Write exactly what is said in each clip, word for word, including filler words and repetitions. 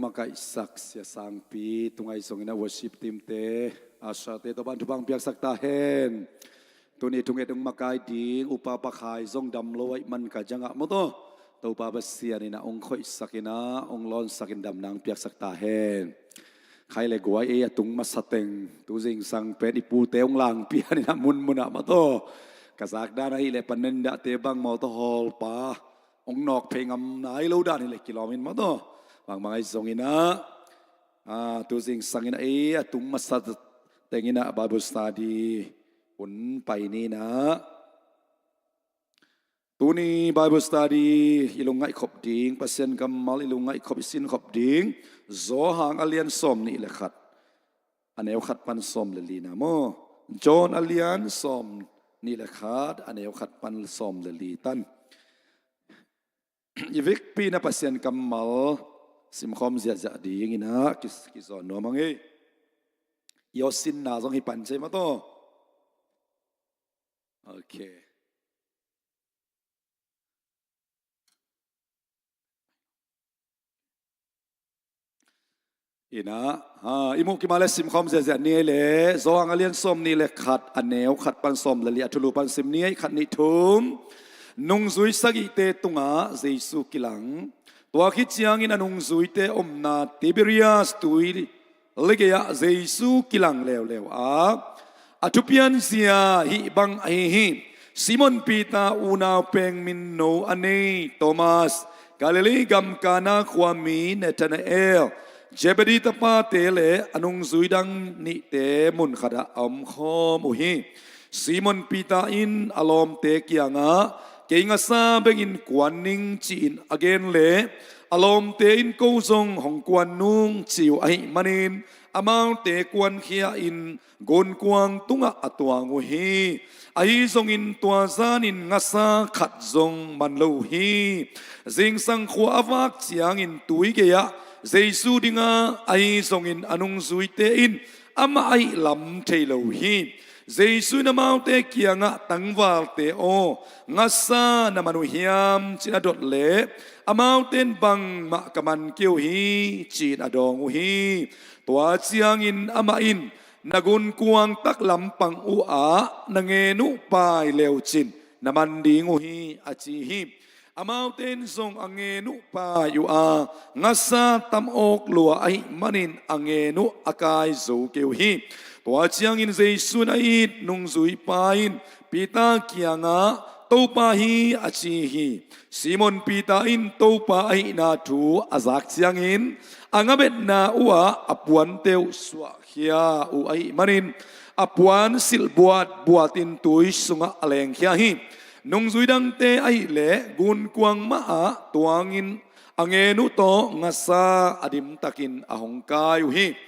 Makaihsak Sia Sangpi, tungai zongin a worship team te, usher te, Topa'n thupha piaksak ta hen. Tuni thunget hong makai ding Upa Pakhai zong dam lo ahih man ka zangah maw taw, Topa Pasian in a hong khoihsak in a hong lawnsak in damna hong piaksak ta hen. Khai le guai ei a tung masa teng tu zingsang pen i pute hong langpian in a munmun ah maw taw, ka zak dan ahih leh panen dahte bang maw taw, hawlpa hong nawk phei ngam nai lo dan hi leh kilawm in maw taw, bangmah ahi zongin a, a, tu zingsang in a ei a tung masa teng in a Bible study hun pai ni in a. Tuni Bible study i lungngaih khop ding, Pasian kammal i lungngaih khop, i sin khop ding Johan a lian sawm nih le khat, a neu khat pan sawm le li na maw. Johan a lian sawm nih le khat, a neu khat pan sawm le li tan. I vekpi in a Pasian kammal simkhawm ziahziah ding in a ki, kizawn nuam hang ei. I awsinna zong hi pan cei maw taw. Ok. In a, ha, i muh kima le simkhawm ziahziah ni ei le, Johan a lian sawm nih le khat, a neu khat pan sawm le li, a thulu pan sim ni ei, khat nih thum. Nungzui sagihte tungah Jesu kilang. Tua khit ciangin a nungzuite omna Tiberias tui ligei-ah Jesu kilang leuleu a, a thupianzia hih bang ahi hi. Simon Peter unau peng minno a nei Thomas, Galilee gam Kana khuami Nathanael, Zebedee tapate le a nungzui dang nihte mun khatah a omkhawm uh hi. Simon Peter in a lawmte kiangah, "Kei ngasa bengin kuan ning," ci-in a gen leh, a lawmte in, "Ko zong hong kuan nung," ci uh ahih manin, amaute kuankhia-in gunkuang tungah a tuang uh hi. Ahi zongin tua zanin ngasa khat zong man lo uh hi. Zingsang khua a vak ciangin tui gei-ah Jesu dinga, ahi zongin a nungzuite in amah ahih lam thei lo uh hi. Jesu in amaute kiangah, "Tangvalte aw, ngasa na man uh hiam?" ci-in a dot leh, amaute in, "Bangmah ka man kei uh hi," ci-in a dawng uh hi. Tua ciangin amah in, "Na gunkuang taklam pang uhah na ngen uh pai leucin na man ding uh hi," a ci hi. Amaute in zong a ngen uh pai uh a, ngasa tam awk lua ahih manin a ngen uh a kai zo kei uh hi. Tua ciangin Jesu in a it nungzuipa in Peter kiangah, "Topa hi," a ci hi. Simon Peter in Topa ahihna thu a zak ciangin a ngabetna uhah a puante uh suahkhia uh ahih manin a puan silh buatbuatin tui sungah a lengkhia hi. Nungzui dangte ahih leh gunkuang mahah tuangin a ngen uh tawh ngasa a dimtakin a hong kai uh hi.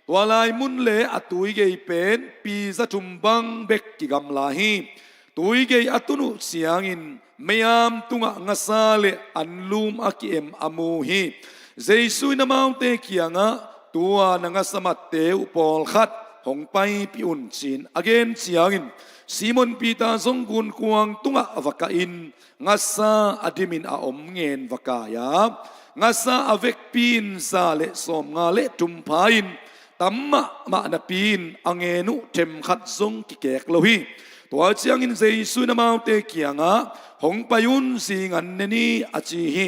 Tua lai mun le a tuigei pen piza thum bang bek kigamla hi. Tuigei a tun uh ciangin meiam tungah ngasa le anlum a ki-em a mu hi. Jesu in amaute kiangah, "Tua na ngasa matte uh pawlkhat hong paipih un," ci-in a gen ciangin Simon Peter zong gunkuang tungah va kahin ngasa a dimin a om ngen va kai a, ngasa a vekpi in za le sawmnga le thum pha-in, tam mahmah napi-in a ngen uh themkhat zong kikek lo hi. Tua ciangin Jesu in amaute kiangah, "Hong pai un, zingan ne ni," a ci hi.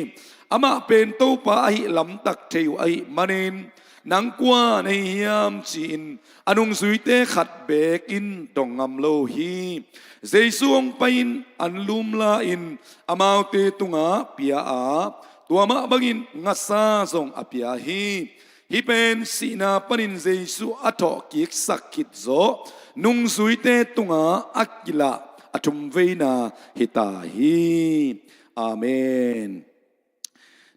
Amah pen Topa ahih lamtak thei uh ahih manin, "Nang kua na hi hiam?" ci-in a nungzuite khat beek in dong ngam lo uh hi. Jesu hong pai-in anlum la-in amaute tungah pia a, tua mah bangin ngasa zong a pia hi. Hih pen sihna panin Jesu a thawhkiksak khit zawh nungzuite tungah a kilah a thumveina hi ta hi. Amen.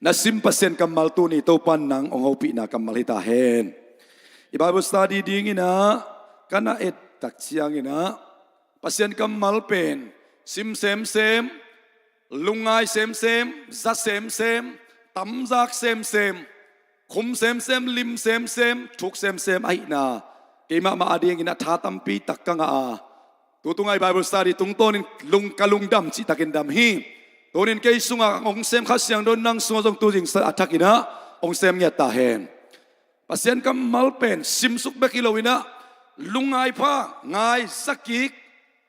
Na sim Pasian kammal tuni Topa'n nang hong hopihna kammal hi ta hen. I Bible study dingin ah ka na et tak ciangin ah Pasian kammal pen sim semsem, lungngai semsem, za semsem, tamzak semsem, khum semsem, lim semsem, thuk semsem ahihna keimah mah adingin a tha tampi tak ka ngah a, tu tungai Bible study tungtawnin lung, ka lungdam cihtakin dam hi. Tunin kei sungah hong sem Kha Siangtho in nang sungah zong tu zingsa a thakin ah hong sem ngiat ta hen. Pasian kammal pen simsuk bek hi loinah lungngai pha, ngai, za kik,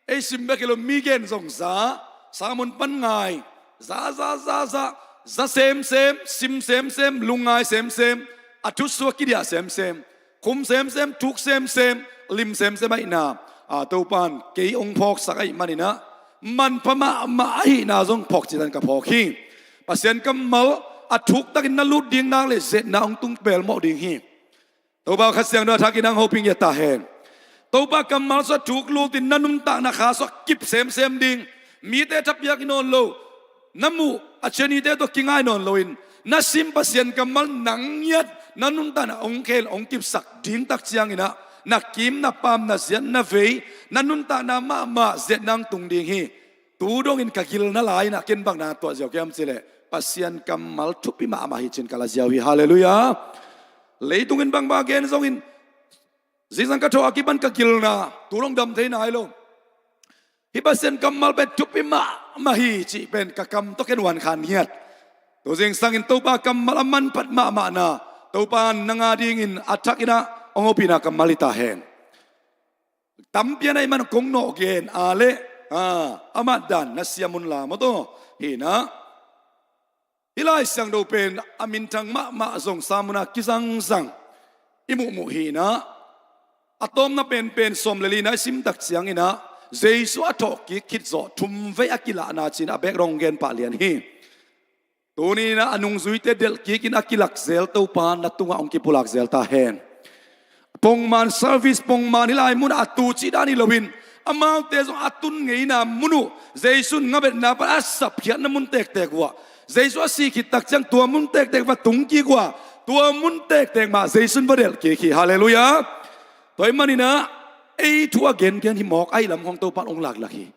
ei sim bek hi lo, mi gen zong za, samun pan ngai, za za za za, za semsem, sim semsem, lungngai semsem, a thusuak kidiah semsem, khum semsem, thuk semsem, lim semsem ahihna, a, Topan kei hong phawksak ahih maninah manpha mahmah ahihna zong phawk citan ka phawk hi. Pasian kammal a thuktakin na lut ding nak le zetna hong tung pelmawh ding hi. Topa Kha Siangtho a thakin hong hopih ngiat ta hen. Topa kammal sua thuk lutin na nuntakna kha sua kip semsem ding. Mite thapiak hi nawn lo, na muh a cianite tawh kingai nawn loin na sim Pasian kammal nang ngiat na nuntakna hong khel hong kipsak ding tak cianginah na kim, na pam, na ziat, na vei, na nuntakna mahmah zetna hong tung ding hi. Tu dongin ka gilna lai-inah ken bang na tuah ziau kiam cileh Pasian kammal thupi mahmah hi cin ka la ziau hi. Halleluiah. Leitungin bangbang gen zongin zingsang ka thawh a kipan ka gilna tu dong dam thei nai lo. Hih Pasian kammal pen thupi mahmah hi cih pen ka kam tawh ken huan khan ngiat. Tu zingsangin Topa kammal a manphat mahmahna Topa na nga dingin a thakinah hong hopihna kammal hi ta hen. Tampian a i man kong nawh gen a le, a, amah dan na siam unla maw taw. Hinah hih Lai Siangtho pen a minthang mahmah zong samun a kizangzang i muhmuh hinah a tawmna penpen sawm le lina i simtak cianginah Jesu a thawhkik khitzawh thumvei a kilahna cin a background gen pah lian hi. Tuninah a nungzuite delhkikin a kilakzel Topa na tungah hong kipulakzel ta hen. Pongman service pongman hih lai munah a tu cih dan hi loin amaute zong a tun ngeina mun uh Jesu in ngabetna pan a sapkhiatna mun tektek uh ah, Jesu a sih khittak ciang tua mun tektek va tungkik uh ah, tua mun tektek mah Jesu in va delhkik hi. Halleluiah. Tua ahih maninah ei thu a gengen hi mawk ahi lam khawng Topa in hong laklak hi.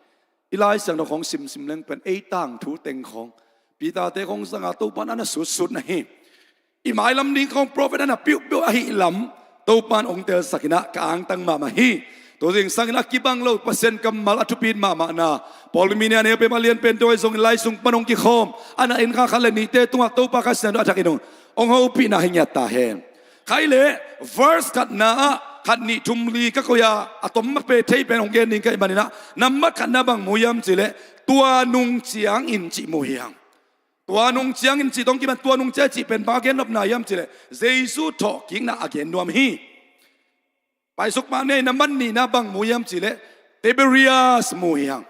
I Lai Siangtho khawng simsim leng pen ei tangthu teng khawng Peter-te khawng zanga Topa in a na sutsut na hi. I mailam ding khawng prophet a na piuhpiuh ahih lam Topa in hong telsakinah ka angtang mahmah hi. Tu zingsangin a kibang lo Pasian kammal a thupit mahmahna Paul mimi nia neu pem a lian pen tua i zongin lai sung pan hong kikhawm a na en kha khat le nihte tungah Topa Kha Siangtho a thakin hong hong hopihna hi ngiat ta hen. Khai le verse khatna ah khat nih thum li ka koih a a tom ma pe thei pen hong gen ding ka hih maninah nambat khatna bang mu hiam cileh tua nung ciangin cih mu hiang. Tua nung ciangin cih tawh kipan tua nung ciang cih pen bang a gen nopna hiam cileh Jesu thawhkikna a gen nuam hi. Paisuk mah nei nambat nihna bang mu hiam cileh Tiberias mu hiang.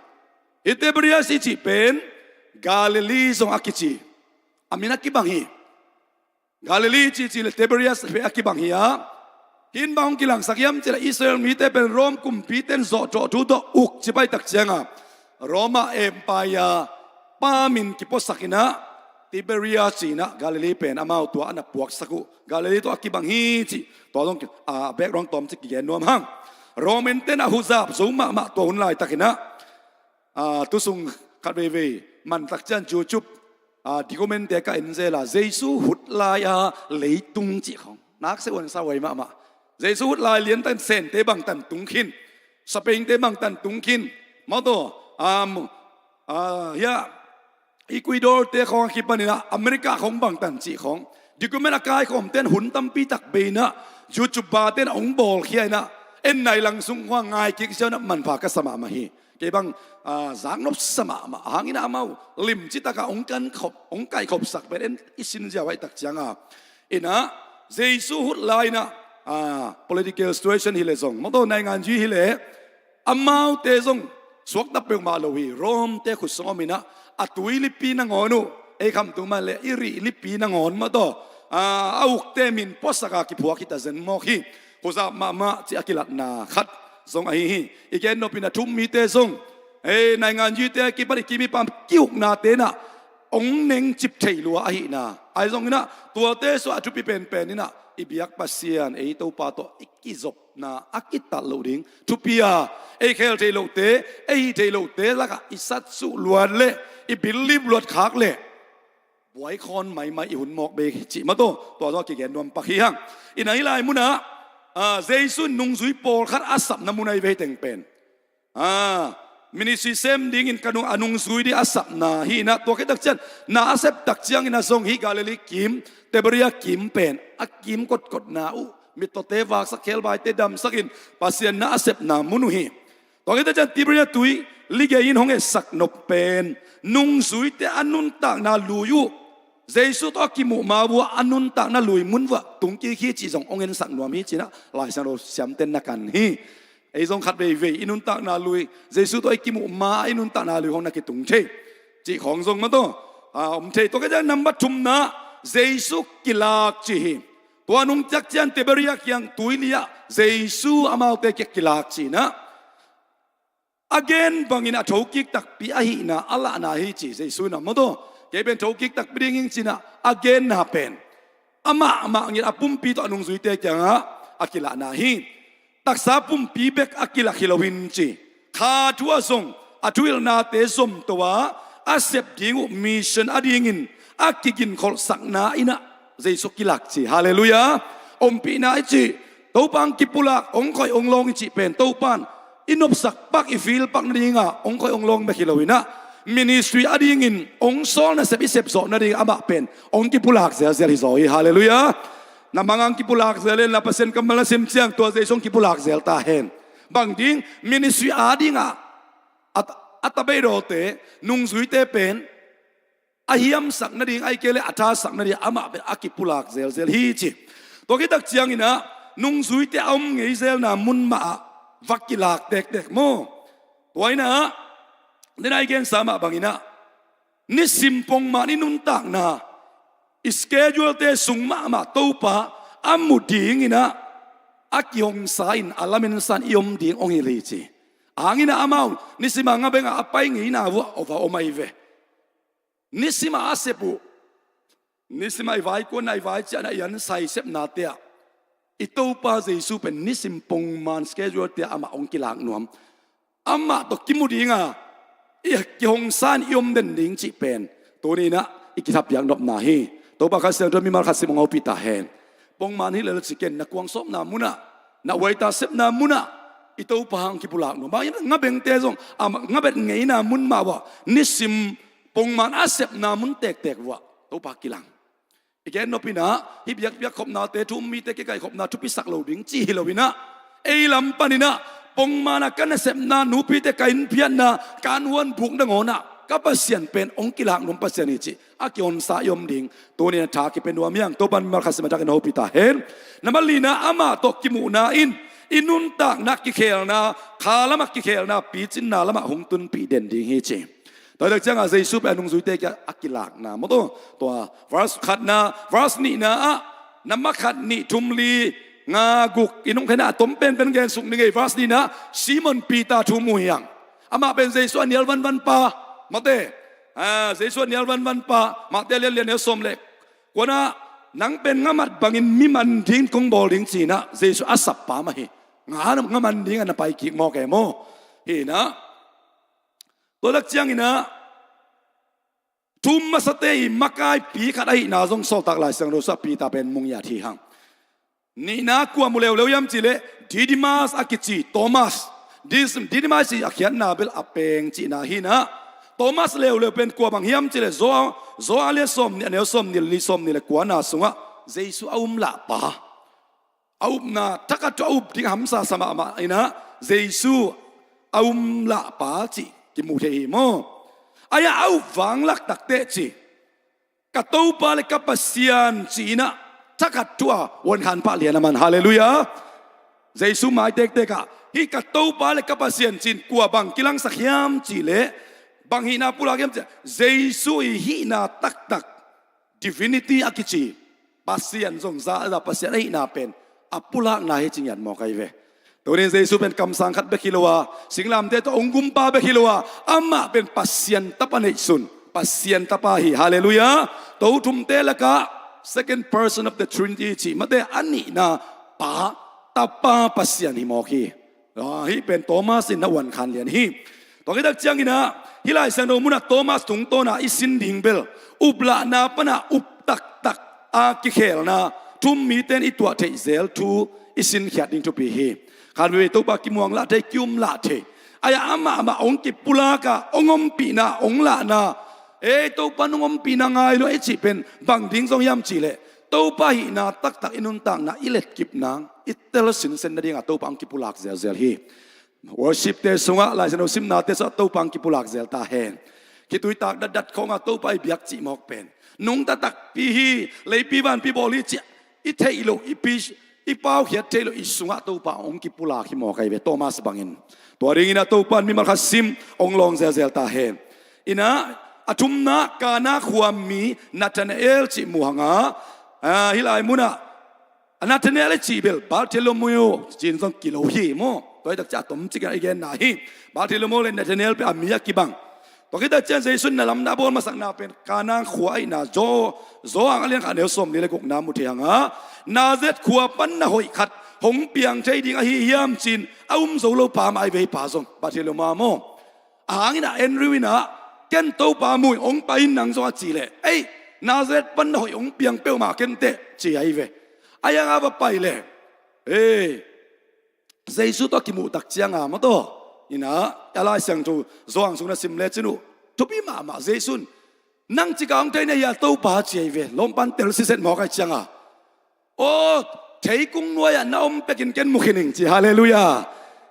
Hih Tiberias i cih pen Galilee zong a kici a min a kibang hi. Galilee cihcih le Tiberias pen a kibang hi a. Hih in bang hong kilangsak hiam cileh Israel mite pen Rome kumpite in zawhcawh thu tawh uk cipai tak cianga Roma Empire pa min kipuasakinah Tiberias cinah Galilee pen amau tua a na puaksak uh Galilee tawh a kibang hi cih tua zong a background tawm cih kigen nuam hang. Rome-te in a huzap zo mahmah tua hun laitakinah a, tusung khat veivei mantak cian YouTube a, document-te ka en zel a Jesu hut lai-a leitung cih khawng nak se uan sa uai mahmah. Jesu hut lai liantan Sente bangtan tung khin, Spain-te bangtan tung khin, mawtaw, um, a, hia Ecuador-te khawng a kipaninah America khawng bangtan cih khawng document a kaikhawmte in hun tampi tak beinah YouTube-te in a hong bawlkhia inah en nai lang sung khawng a ngai kik siaunah manpha ka sa mahmah hi. Kei bang a, zaknop sa mahmah a hangin amau limci taka hong kankhop hong kaikhopsak pen en i sinziau ahi tak cianga inah Jesu hut lai inah a, political situation hileh zong mawtaw naingan zui hileh amaute zong suakta peuhmah lo hi. Rome-te khut sung om inah a tui lipi nangawn uh ei khamtung man le i rih lipi nangawn mawtaw a, a ukte min puasaka kiphuak hita zen mawk hi. Huzap mahmah ci a kilatna khat zong ahi hi. I gen nopin a thum mite zong ei naingan zite a kipan i kimi pam kiuknate inah hong nengcip thei lua ahihna ahi zonginah tuate sua a thupi penpen inah i biak Pasian ei Topa tawh i kizopna a kitat loh ding thupi a ei khel thei lohte ei hih thei lohte lakah i satsuh luat le i billip luat khak le buai khawn maimai i hun mawk bei cih mawtaw tua zawh kigen nuam pak hi hang. Inah hih lai munah a, Jesu in nungzui pawlkhat a sapna mun ahi vei teng pen a, Ministry sem dingin ka nung, a nungzui ding a sapna hi in ah, tua khit tak ciang na a sep tak ciangin ah zong hih Galilee kim, Tiberia kim pen a kim kotkotna uh, mittawte vaksak, khebaite damsakin Pasian na a sepna mun uh hi. Tua khit tak ciang Tiberia tui ligei in hong etsak nop pen nungzuite a nuntakna lui uh, Jesu tawh a kimuh ma uh ah a nuntakna lui mun uh ah tungkik hi cih zong hong ensak nuam hi ci in ah Lai Siangtho siamten na kan hi. Ei zong khat veivei i nuntakna lui, Jesu tawh i kimuh ma i nuntakna lui hong na kitung thei cih khawng zong mataw, a, om thei. Tua khit ciang number thumna, Jesu kilak cih hi. Tua nung tak ciang Tiberia kiang tuili ah Jesu amaute kiang kilak cih in ah, a gen bangin a thokik takpi ahihna a lahna hi ci Jesu in ah mataw. Kei pen thokik takpi ding hing ci in ah a genna pen amah mah ngin a pumpi tawh a nungzuite kiangah a kilahna hi. Taksa pumpi bek a kilak hi loin ci, kha thu ah zong a thuhilhnate zomto a, a sep ding uh mission a dingin a kiginkholhsakna in ah Jesu kilak ci. Halleluiah. Ompihna i cih, Topa hong kipulak, hong khoih hong lawng i cih pen Topa in i nopsak pak, i feel pak nadinga hong khoih hong lawng bek hi lo in ah, ministry a dingin hong sawl nasep i sep zawh nading amah pen hong kipulak zelzel hi zaw hi. Halleluiah. Na mang hong kipulak zel hen la, Pasian kammal na sim ciang tua Jesu hong kipulak zel ta hen. Bang ding, ministry a dingah a, a tabeidawte, nungzuite pen a hiamsak nading, ahih kei leh a thasak nading amah pen a kipulak zelzel hi ci. Tua khit tak ciangin ah nungzuite a om ngei zelna mun mah ah va kilak tektek maw. Tua in ah, den a i gensa mah bangin ah, nisim pongman i nuntakna, i schedule-te sung mahmah Topa a mu dingin ah a kihongsa in, a lamensa in i om ding hong hilh hi ci. Hangin ah amau nisim a ngabeng ah a pai ngeina uh ah va om ahi ve. Nisim a a sep uh, nisim a i vaikuanna, i vaiciahna, i ansai sepnate ah i Topa Jesu pen nisim pongman schedule-te ah amah hong kilak nuam, amah tawh kimu dinga i kihongsa in i om den ding cih pen tuni in ah i kithapiak nopna hi. Topa Kha Siangtho in mimal khat sim hong hopih ta hen. Pongman hi lel ci ken, na kuangsawpna mun ah, na uaita sepna mun ah i Topa hong kipulak nuam. Bang in ah ngabengte zong a ngabet ngeina mun mah uh ah nisim pongman a sepna mun tektek uh ah Topa kilang. I gen nop in ah hih biakpiak khopnate, thu-um mite kikaikhopna thupisak lo ding ci hi lo in ah, ei lam panin ah pongman a ka nasepna, nupite ka innpiakna, ka anhuan buk nangawn ah ka Pasian pen hong kilak nuam Pasian hi cih a kihonsa i om ding tuni in ah tha kipia nuam hi hang. Topa in mimal khat sim a takin hong hopih ta hen. Number lina, amah tawh kimuhna in i nuntakna kikhelna, kha lamah kikhelna, picinna lamah hong tunpih den ding hi ci. Tua hi tak ciangah Jesu pen a nungzuite kiang a kilakna mawtaw, tua verse khatna, verse nihna ah, na ma khat, nih, thum, li, nga, guk, i nung khenah a tom penpen gensuk ni ngei. Verse nihna, Simon Peter thu mu hi hang. Amah pen Jesu a nial vanvanpa, Mate, a, Jesu a nial vanvanpa, Mate lian lian neu sawm le kuanah, nang pen nga mat bangin mi man ding kong bawl ding ci-in ah Jesu a sappa mah hi. Nga, nga man dingah na pai kik mawk e maw. Hi-in ah, tua tak ciangin ah thu-um masate i makaipi khat ahihna zong Sawltak Lai Siangtho sungah Peter pen mu ngiat hi hang. Nihna, kua mu leuleu hiam cih leh Didymus a kici Thomas. Dis-, Didymus i a khiatna bel a peng cihna hi-in ah, Thomas leuleu pen kua bang hiam cih leh Zo-, Zo a lian sawmnih, a neu sawmnih le nih, sawmnih le kuana sungah Jesu a um lahpa, a upna thakhat thu a up ding hamsa sa mahmah in ah Jesu a um lahpa cih kimu thei hi maw. Ai-ah a up vanglak takteh ci, ka Topa le ka Pasian ci-in ah thakhat thu a uankhan pah lian a man. Halleluiah. Jesu mai tektek ah hih ka Topa le ka Pasian ci-in kua bang kilangsak hiam cih leh, bang hihna pulak hiam cih leh, Jesu i hihna taktak, divinity a kici, Pasian zong za a za Pasian ahihna pen a pulakna hi ci ngiat mawk ahi ve. Tunin Jesu pen kamsang khat bek hi lo a, singlamteh tawh hong gumpa bek hi lo a, amah pen Pasian Tapa neihsun, Pasian Tapa hi. Halleluiah. Tothumte lakah second person of the Trinity cih, Mate, a nihna Pa, Tapa Pasian hi mawk hi. Ah, hih pen Thomas in na uankhan lian hi. Tua khit tak ciangin ah hih Lai Siangtho munah Thomas tungtawna i sin ding bel, uplahna pana up taktak a kikhelna, thu-um mite in i tuah theih zel thu i sinkhiat ding thupi hi. Khat veivei Topa kimuang lah thei, ki-um lah thei, Ahi a amah amah hong kipulak a, hong ompihna, hong lahna, ei, Topa nong ompihna ngai lo ei cih pen bang ding zong hiam cih leh, Topa hihna taktak i nuntakna i letkip nang, i tel sinsen nading a Topa hong kipulak zelzel hi. Worship te sungah, Lai Siangtho simna te sungah Topa hong kipulak zel ta hen. Khitui tak datdat khawng a Topa i biak cih mawk pen nungta takpi hi, leipi vanpi bawl hi cih i theih loh, i pi, i paukhiat theih loh i sungah Topa hong kipulak hi mawk ahi ve, Thomas bangin. Tua dingin a Topa in mimal khat sim hong lawng zelzel ta hen. Inah, a thumna, Kana khua mi Nathanael cih mu hang a, a, hih lai munah a Nathanael i cih bel Bartholomew ci-in zong kilo hi maw. Tua hi tak ciang a tomcik a i genna hi. Bartholomew le Nathanael pen a mi a kibang. Tua khit tak ciang Jesu in na lamdang a bawl masakna pen Kana khua ahihna Zo, Johan a lian khat a neu sawmli le gukna mu thei hang a, Nazareth khua pan na hoih khat hong piang thei ding ahi hiam ci-in a um zo lo pa mah ahi ve, hih pa zong, Bartholomew maw. A hang inah Andrew inah, ken Topa mu ing, hong pai in nang zong a cih leh, ei, Nazareth pan na hoih hong piang peuhmah ken teh, ci ahi ve. Ahi hang a va pai leh, ei, Jesu tawh a kimuh tak ciang a maw, tua inah a Lai Siangtho Johan sung na sim lecin uh, thupi mahmah, Jesu in, nang cik a hong thei na hia Topa, ci ahi ve. Lawmpa in tel siset mawk ahih ciang a, aw, theikung nuai-ah na om pekin ken mu khin ing, ci. Halleluiah.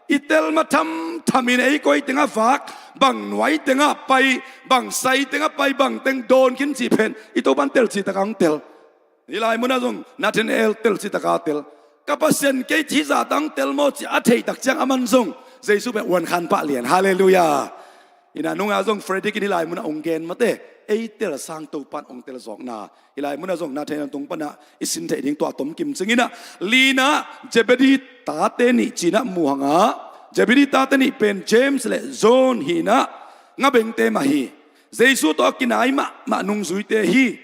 I tel ma thamtham in ei koi tengah vak, bang nuai tengah pai, bang sai tengah pai, bang teng dawn khin cih pen i Topa in telcih tak a hong tel. Hih lai munah zong Nathanael telcih tak a tel. Ka Pasian kei hih zah tak a hong tel maw, ci a theih tak ciang aman zong Jesu pen uankhan pah lian. Halleluiah. Inah nungah zong Frederick in hih lai munah hong gen mate, ei tel sang Topa in hong tel zawkna. Hih lai munah zong Nathanael tung panah i sin theih ding tua a tom kimcing inah, lina, Zebedee tate nih ci-in ah mu hang a, Zebedee tate nih pen James le John hi inah, ngabengte mah hi. Jesu tawh a kinai mahmah nungzuite hi.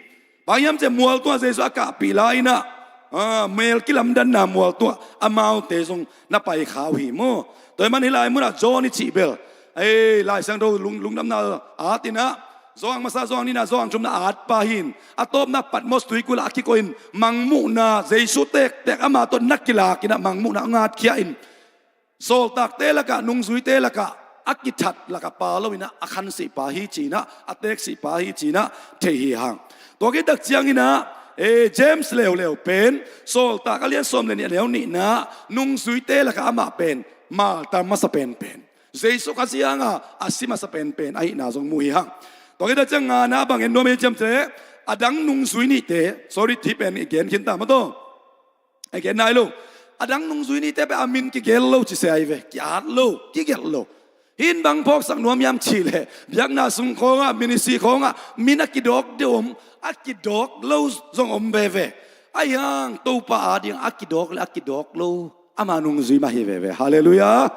Bang hiam cih leh mual tungah Jesu a kahpih lai inah, a, mel kilamdanna mual tungah amaute zong na pai kha uh hi maw. Tua ahih man hih lai munah John i cih bel, ei, Lai Siangtho lung, lungdamna at inah, Johan masa, Johan nihna, Johan thumna at pa hi-in, a tawpna Patmos tuikulh ah a kikoih in, mangmuhna, Jesu tektek ama tawh na kilak inah mangmuhna hong atkhia in, sawltakte lakah, nungzuite lakah a kithat lakah pha lo inah a khansih pa hi ci-in ah, a teeksih pa hi ci-in ah thei hi hang. Tua khit tak ciang inah, e, James leuleu pen Sawltak a lian sawm le nih a neu nihna, nungzuite lakah amah pen martar masa penpen, Jesu Khazih hanga a si masa penpen ahihna zong mu hi hang. Tua khit tak ciang ngana bang en nuam hiam cih leh, a dang nungzui nihte, sorry, hih pen i gen khin ta maw, tua a gen nai lo. A dang nungzui nihte pen a min kigen lo ci se ahi ve, ki-at lo, kigelh lo. Hih in bang phawksak nuam hiam cih leh, biakna sung khawngah, ministry khawngah min a kidawk deuh om, a kidawk lo zong om veve. Ahi hang Topa ading a kidawk le a kidawk lo, ama nungzui mah hi veve. Halleluiah.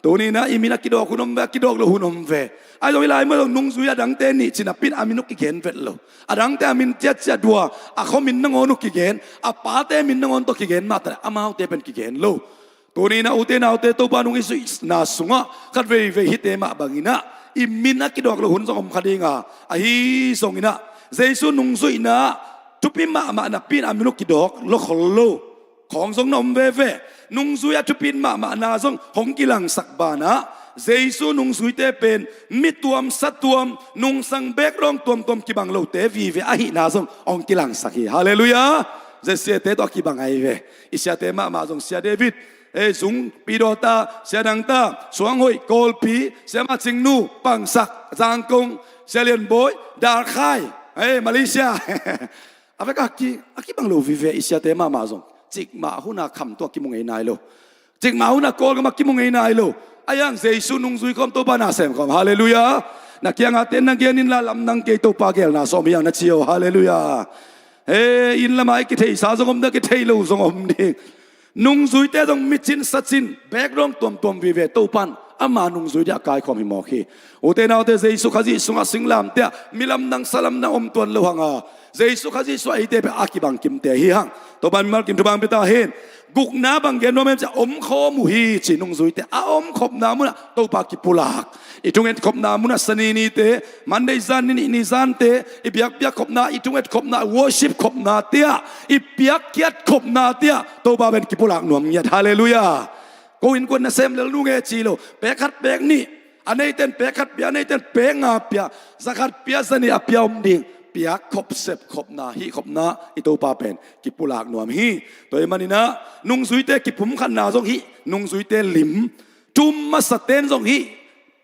Tuni inah i min a kidawk hun om ve, a kidawk lo hun om ve. Ahi zong hih lai mun zong nungzui a dangte nih ci-in a pin a min uh kigen vet lo. A dangte a min ciatciat uh a, a khuamin nangawn uh kigen, a pate min nangawn tawh kigen mah ta leh, amaute pen kigen lo. Tuni inah ute naute, Topa nung i zuihna sungah khat veivei hihte mah bang inah i min a kidawk lo hun zong om kha ding a, ahi zong inah Jesu nungzuihna thupi mahmah napi-in a min uh kidawk lo khol lo. Khawng zong na om veve. Nungzui a thupi mahmahna zong hong kilangsak banah, Jesu nungzuite pen mi tuam, sa tuam, nungsang, background tuamtuam kibang lote vive ahihna zong hong kilangsak hi. Halleluiah. Zia siate tawh a kibang ahi ve. I siate mahmah zong, Sia David, e, Zung, Pidawta, Sia Dangta, Suanghoih, Kawlpi, Sia Macingnu, Pangsak, Zangkong, Sia Lianbawi, Darkhai, e, Malaysia. A vek a ki, a kibang lo vive i siate mahmah zong. Cikmah hun a Khamtung ah kimu ngei nai lo. Cikmah hun a Kawlgam ah kimu ngei nai lo. Ahi hang Jesu nungzui khawm, Topa na sem khawm. Halleluiah. Na kiangah ten na gen inla, lamdang kei, Topa geelna sawm hi hang na ci o. Halleluiah. He, inn lamah i kitheisa zong om ding, kithei lo zong om ding. Nungzuite zong mi cin sa cin, background tuamtuam vive, Topa in ama nungzui ding a kaikhawm hi mawk hi. Ute naute, Jesu Khazih sungah singlamteh ah mi lamdang sa lamdang om tuan lo hang a, Jesu Khazih sungah eite pen a kibang kimte hi hang. Topa in mimal kim thupha hong pia ta hen. Gukna bang gen nuam hiam cih leh, omkhawm uh hi ci, nungzuite a omkhopna munah Topa kipulak. I thungetkhopna munah Sani nite, Monday zan, ni nih ni zante, i biakpiak khopna, i thunget khopna, worship khopnate ah, i piakkhiat khopnate ah Topa pen kipulak nuam ngiat. Halleluiah. Ko innkuan nasem lel nung e ci lo. Pek khat pek nih. A neiten pek khat pia, a neiten pek nga pia. Za khat pia, za nih a pia om ding. Piak khop, sep khopna, hih khopna i Topa pen kipulak nuam hi. Tua ahih manin ah nungzuite kipumkhatna zong hih nungzuite lim. Thu um masaten zong hih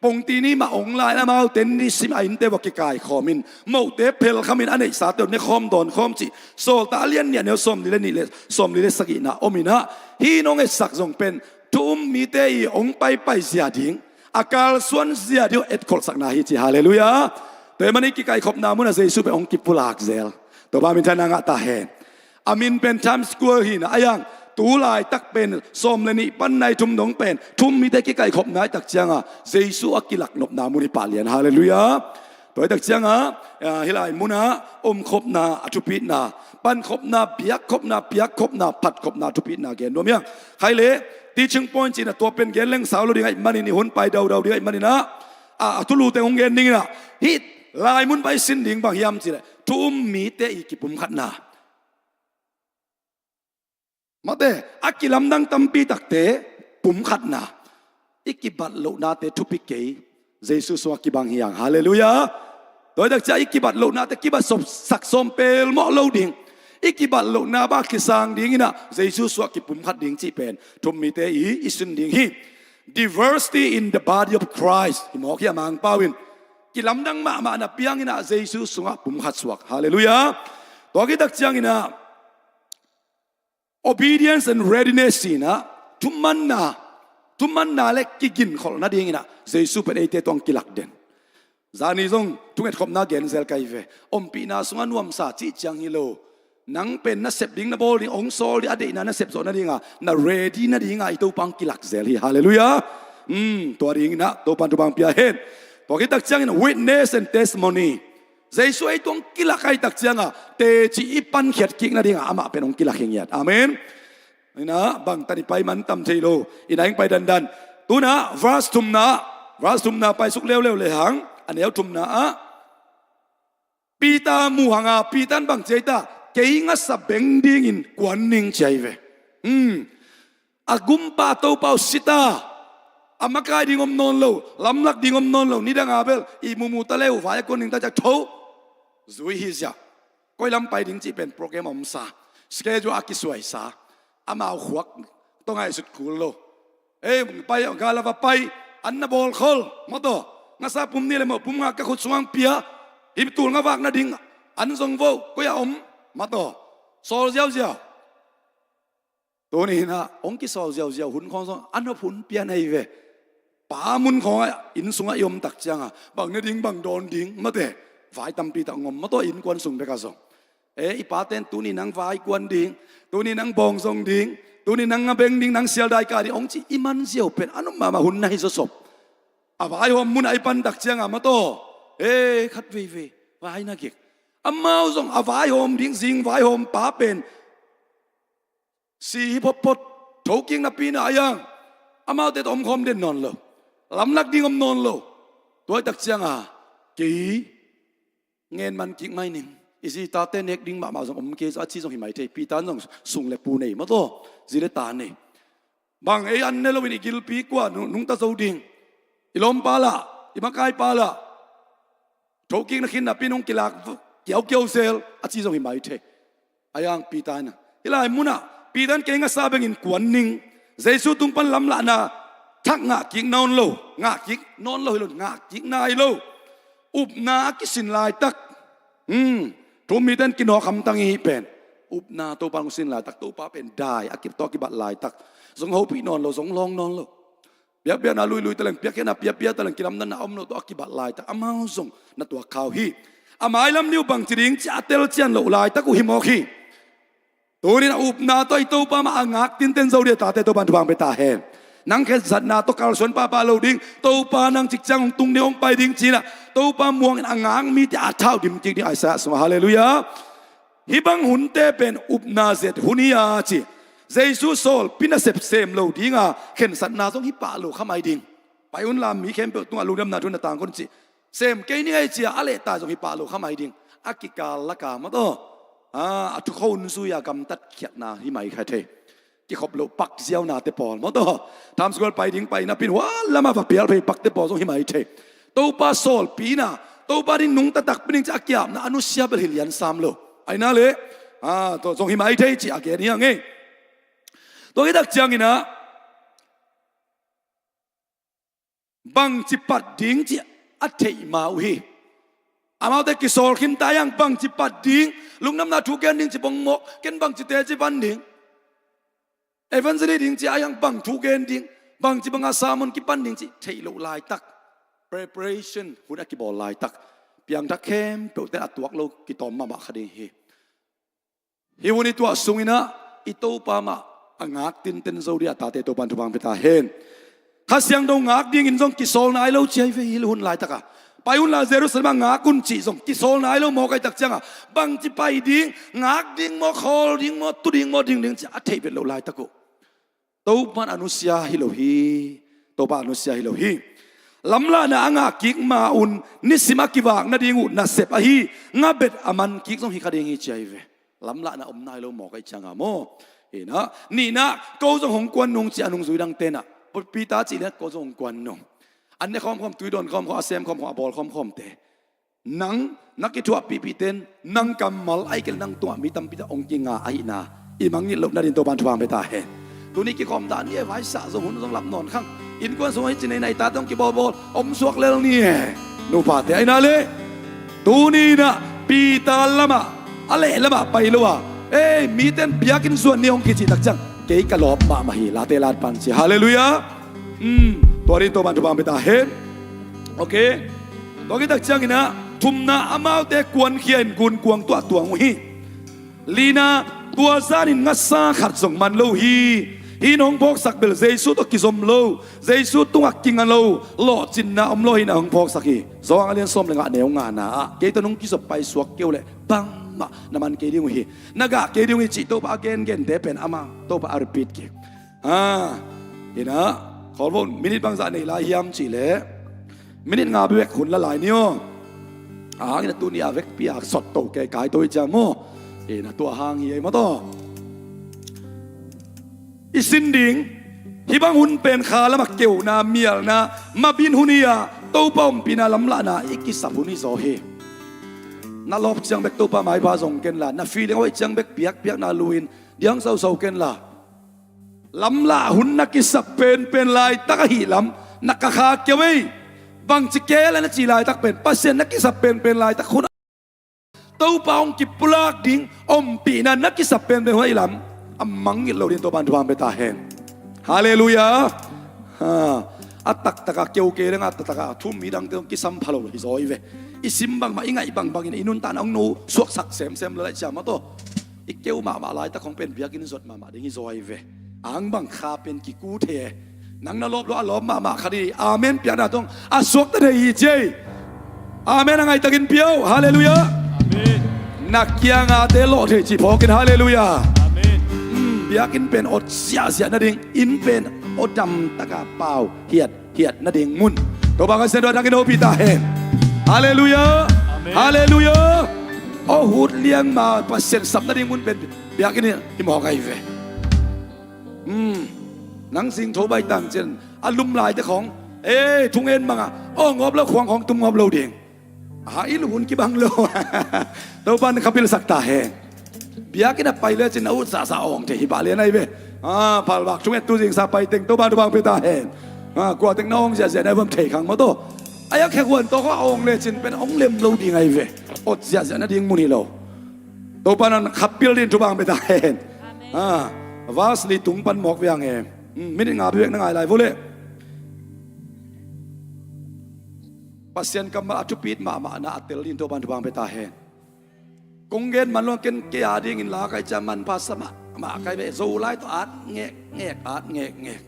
pongti ni mah ong lai, amaute ni sim a innte uah kikaikhawm in, mohte phelkham in, a neihsate uh nekhawm dawnkhawm cih Sawltak a lian nih, a neu sawmli le nih le sawmli le sagihna om in ah, hih nong etsak zong pen thu um mite i ong paipai zia ding, a kalsuan zia ding uh etkholhsakna hi ci. Halleluiah. Tua ahih manin kikaikhopna munah Jesu pen ong kipulak zel. Topa minthanna ngah ta hen. A min pen Times Square hi na, a yang tu laitak pen sawm le nih pan nai thum dong pen thu um mite kikaikhopna i tak cianga Jesu a kilaknopna mun hi pah lian. Halleluiah. Tua i tak cianga, ah, hih lai munah omkhopna a thupitna, pankhopna, biakkhopna, piakkhopna, phatkhopna a thupitna gen nuam hi hang. Khai le teaching point cihna tua pen gen leng sau lo ding ahih manin, i hun pai daudau ding ahih manin ah, a, a thulu teng hong gen ding in ah, hih lai mun pai sin ding bang hiam cih leh thu um mite i kipumkhatna. Mate, a kilamdang tampi takte pumkhatna. I kibat lohnate thupi kei, Jesu sungah kibang hi hang. Halleluiah. Tua i tak ciang i kibat lohnate kibat sop sak sawm pelmawh lo ding. I kibat lohna bang kisang ding in ah Jesu sungah kipumkhat ding cih pen thu um mite i, i sin ding hi. Diversity in the body of Christ. Hi mawk hi a, Mangpau in kilamdang mahmah na piang in ah Jesu sungah pumkhat suak. Halleluiah. Tua i tak ciang in ah obedience and readiness in ah, thumanna, thumanna le kiginkholh nading in ah Jesu pen eite tawh hong kilak den. Zani zong thungetkhopna gen zel ka hi ve. Ompihna sungah nuamsa cih ciang hi lo. Nang pen na sep ding, na bawl ding, hong sawl ding, a deihna na sep zawh nadinga, na ready nadinga i Topa hong kilak zel hi. Halleluiah. Hmm, tua ding in ah Topa in thupha hong pia hen. Tua i tak ciangin witness and testimony. Jesu ei tawh hong kilak ahih tak cianga teci i pankhiat kik nadinga amah pen hong kilak hi ngiat. Amen. Ina bangtan i pai man tam thei lo. Ina hong pai dandan. Tuna verse thumna, verse thumna pai suk leuleu le hang, a neu thumna ah Peter mu hanga, Peter in bang ci a, kei ngasa beng dingin kuan ning ci a hi ve. Hmm. A gumpa Topa uh si ta, a makai ding om nawn lo, lamlak ding om nawn lo, nidanga bel i mumu ta le uh vai a kuan ding ta ciang tho. Zui hi zia. Koi lam pai ding cih pen program a omsa, schedule a kisuaisa. Amau khuak tawh ngaihsut kul lo. Ei, pai, gala va pai, an na bawl khol, maw taw. Ngasa pum nih le mawh pum nga ka khut sungah pia, hih tul nga vak nading an zong vo, koi a om, maw taw. Sawl ziauziau. Tuni in ah hong kisawl ziauziau hun khawng zong a nop hun pian ahi ve. Pa mun khawngah inn sungah i om tak cianga bang ne ding, bang dawn ding, mate, vai tampi tak ngom, maw taw, innkuan sung bekah zong. E, i pate in tuni nang vai kuan ding, tuni nang bawng zong ding, tuni nang nga beng ding, nang sialdai kah ding hong ci i man ziau pen a nop mahmah hun na hi zawsop. A vaihawm munah i pan tak cianga, maw taw, e, khat veivei vai na gik. Amau zong a vaihawm ding, zing vaihawm pa pen si hi photphot, thokik napi na a yang. Amaute tawh omkhawm den nawn lo. Lamlak ding om nawn lo. Tua i tak cianga kei ngen man kik mai ning. I zi tate nek ding mahmah zong om kei, a ci zong hi mai thei. Peter in zong sung le pu nei, maw taw, zi le ta nei. Bang ei an ne loin i gilpi kua nung, nungta zo ding? I lawmpa lah, i makaipa lah. Thokik na khin napi nung kilak kiaukiau zel, a ci zong hi mai thei. A yang Peter in ah, hih lai munah Peter in kei ngasa bengin kuan ning. Jesu tung pan lamlahna thak ngah kik nawn lo, ngah kik nawn lo hi lo, ngah kik nai lo. Upna a kisin laitak. Hmm. Thu um mite in kinawk hamtang i hih pen. Upna Topa hong sin laitak, Topa pen dai a kip tawh a kibat laitak. Zong hopih nawn lo, zong lawng nawn lo. Biakpiakna luilui taleng, piakkhiatna piapia taleng, kilamdanna a om lo tawh a kibat laitak amau zong na tuak kha uh hi. A mailam ni uh bangci ding ci a telcian loh laitak uh hi mawk hi. Tunin a upna tawh i Topa mah a ngak tinten zo ding a tate Topa in thupha hong pia ta hen. Nang khensatna tawh kalsuan pahpah lo ding, Topa nang cikciang hong tung ding, hong pai ding ci-in ah Topa muangin a ngak mite a thau dim kik ding Isaiah sungah. Halleluiah. Hih bang hunte pen upna zet hun hi a ci. Jesu sawlpi nasep sem lo dinga khensatna zong hi pah lo kha mai ding. Pai unla mi khempeuh tungah lungdamna thu na tangkon ci. Sem kei ning ei cia a lehtai zong hi pah lo kha mai ding. A kikal laka, maw taw, a, a thukho un zui-a gamtat khiatna hi mai kha thei. kikhop loh pak ziaunate pawl maw taw. Times Square pai ding pai napi-in hua lamah va pial phei pakte pawl zong hi mai thei. Topa sawlpina, Topa ding nungta takpi ding ci a kiapna a nusia bel hi lian sam lo. Aina le, ah, tua zong hi mai thei ci a gen hi hang ei. Tua hi tak ciangin ah, bangci pat ding ci a theih ma uh hi. Amaute kisawl khin ta hiang, bangci pat ding, lungdamna thu gen ding ci bang mawk, ken bangci teci pan ding, evangelist ding ci a hiang, bang thu gen ding, bangci banga sermon kipan ding ci theih loh laitak, preparation hun a kibawl laitak, piangthak khempeuhte a tuak lo kitawm mahmah kha ding hi. Hih hun i tuah sungin ah i Topa mah a ngak tinten zo ding a, tate Topa in thupha pia ta hen. Kha Siangtho ngak dingin zong kisawl nai lo ci hi ve, hih hun laitak a. Pai un la Jerusalem ah ngak un cih zong kisawl nai lo mawk ahih tak ciangin ah, bangci pai ding, ngak ding maw, khawl ding maw, tu ding maw, ding ding ci a theih vet loh laitak uh. Topa in a nusia hi lo hi. Topa a nusia hi lo hi. Lamlahna a ngah kik ma un nisim a kivak nading uh nasep ahi ngabet a man kik zong hi kha ding hi ci hi ve. Lamlahna om nai lo mawk ahih ciangin maw. Hi na, nihna, ko zong hong kuan nung ci a nungzui dangte'n ah, Peter cih lian ko zong hong kuan nung. An ne khawmkhawm, tui dawn khawmkhawm, a sem khawmkhawm, a bawl khawmkhawmte, nang na kithuahpihpihte in nang kammal ahih kei leh nang tungah mi tampi tak hong kinga ahihna i mangngilh loh nading Topa in thupha pia ta hen. Tuni kikhawm dan ni e, vaisah zong hun zong lap nawn khang. Innkuan sungah hih ci nei nai tate hong kibawlbawl om suak lel ni e. Nupate, aina le, tuni in ah Peter lamah, a leh lamah pai lo a, ei, mite in biakinn zuan ni hong kicih tak ciang kei ka lawp mahmah hi, late lat pan ci. Halleluiah. Tua ding Topa in thupha pia ta hen. Ok. Tua khit tak ciangin ah thumna, amaute kuankhia in gunkuang tuah tuang uh hi. Lina, tua zanin ngasa khat zong man lo hi. Hih in hong phawksak bel Jesu tawh kizom lo, Jesu tungah kinga lo, lawhcinna om lo hi in ah hong phawksak hi. Johan a lian sawm le nga, neu ngana ah, kei tawh nong kizop paisuak kei uh leh bangmah na man kei ding uh hi. Na gah kei ding uh hi cih Topa a gengente pen amah Topa a repeat kik. Ah, hi na, khawlvo, minute bangzah nei lai hiam cih leh minute nga bek hun la lai ni aw. A hang in ah tuni a vekpi a sawt to kei kai to hi ciang maw. Hi na, tua hang hi ei maw taw. I sin ding, hih bang hun pen kha lamah keuna, mialna, mabin hun hi a, Topa ompihna lamlahna i kisap hun hi zaw hi. Na lawp ciang bek Topa maipha zong ken la, na feeling a hoih ciang bek biakpiakna lui-in diang sausau ken la, lamlah hun na kisap penpen laitak ahih lam na ka kha keu ei. Bangci kei leh na cih laitak pen Pasian na kisap penpen laitak hun, Topa hong kipulak ding ompihna na kisap penpen hun ahih lam a mangngilh lo ding Topa in thupha pia ta hen. Halleluiah. Ha. A taktak a keu kei leng a taktak a thum mi dangte hong kisam pha lo hi zaw hi ve. I sim bangmah, i ngaih bangbangin i nuntakna hong no suaksak semsem lel ahih ciang maw taw. I keu mahmah laitak hong pen biakinn zuat mahmah ding hi zaw hi ve. Ang bang kha pen kiku thei e. Nang na lawp lo a lawp mahmah kha ding hi. Amen piakna tawh a suakta thei hi ci ei. Amen a ngaihtakin pia o. Halleluiah. Amen. Na kiangahte lawh thei cih phawkin, halleluiah. Amen. Hmm, biakinn pen awt ziahziah nading, inn pen awt damtaka pau hiat hiat nading mun. Topa Kha Siangtho a thangin hopih ta hen. Halleluiah. Amen. Halleluiah. Aw, hut liang ma Pasian sap nading mun pen biakinn hi mawk ahi ve. Hmm. Nang zing tho bai tang cian a lum laite khawng, ei, thungen bangah aw ngawp lo, khuang khawng tum ngawp lo ding. A, i luhun kibang lo. Topa in kha pilsak ta hen. Biakinn a pai lecin a ut zahzah awng thei hi, pah lian ahi ve. A, phalvak thunget tu zingsa pai teng Topa in thupha pia ta hen. A, kua teng na awng ziahziah na i vam thei khang maw taw. A, a khekhuan tawh kha awng lecin pen awng lem lo ding ahi ve. Awt ziahziah nading mun hi lo. Topa in kha pil ding thupha pia ta hen. Amen. A, verse li tung pan mawk viang e. Hmm, minute nga bek na ngai lai vo leh. Pasian kammal a thupit mahmahna a tel ding Topa in thupha pia ta hen. Kong gen man lo, ken kei a dingin la kai cia manpha sa mahmah kai ve. Zolai tawh at ngekngek, at ngekngek.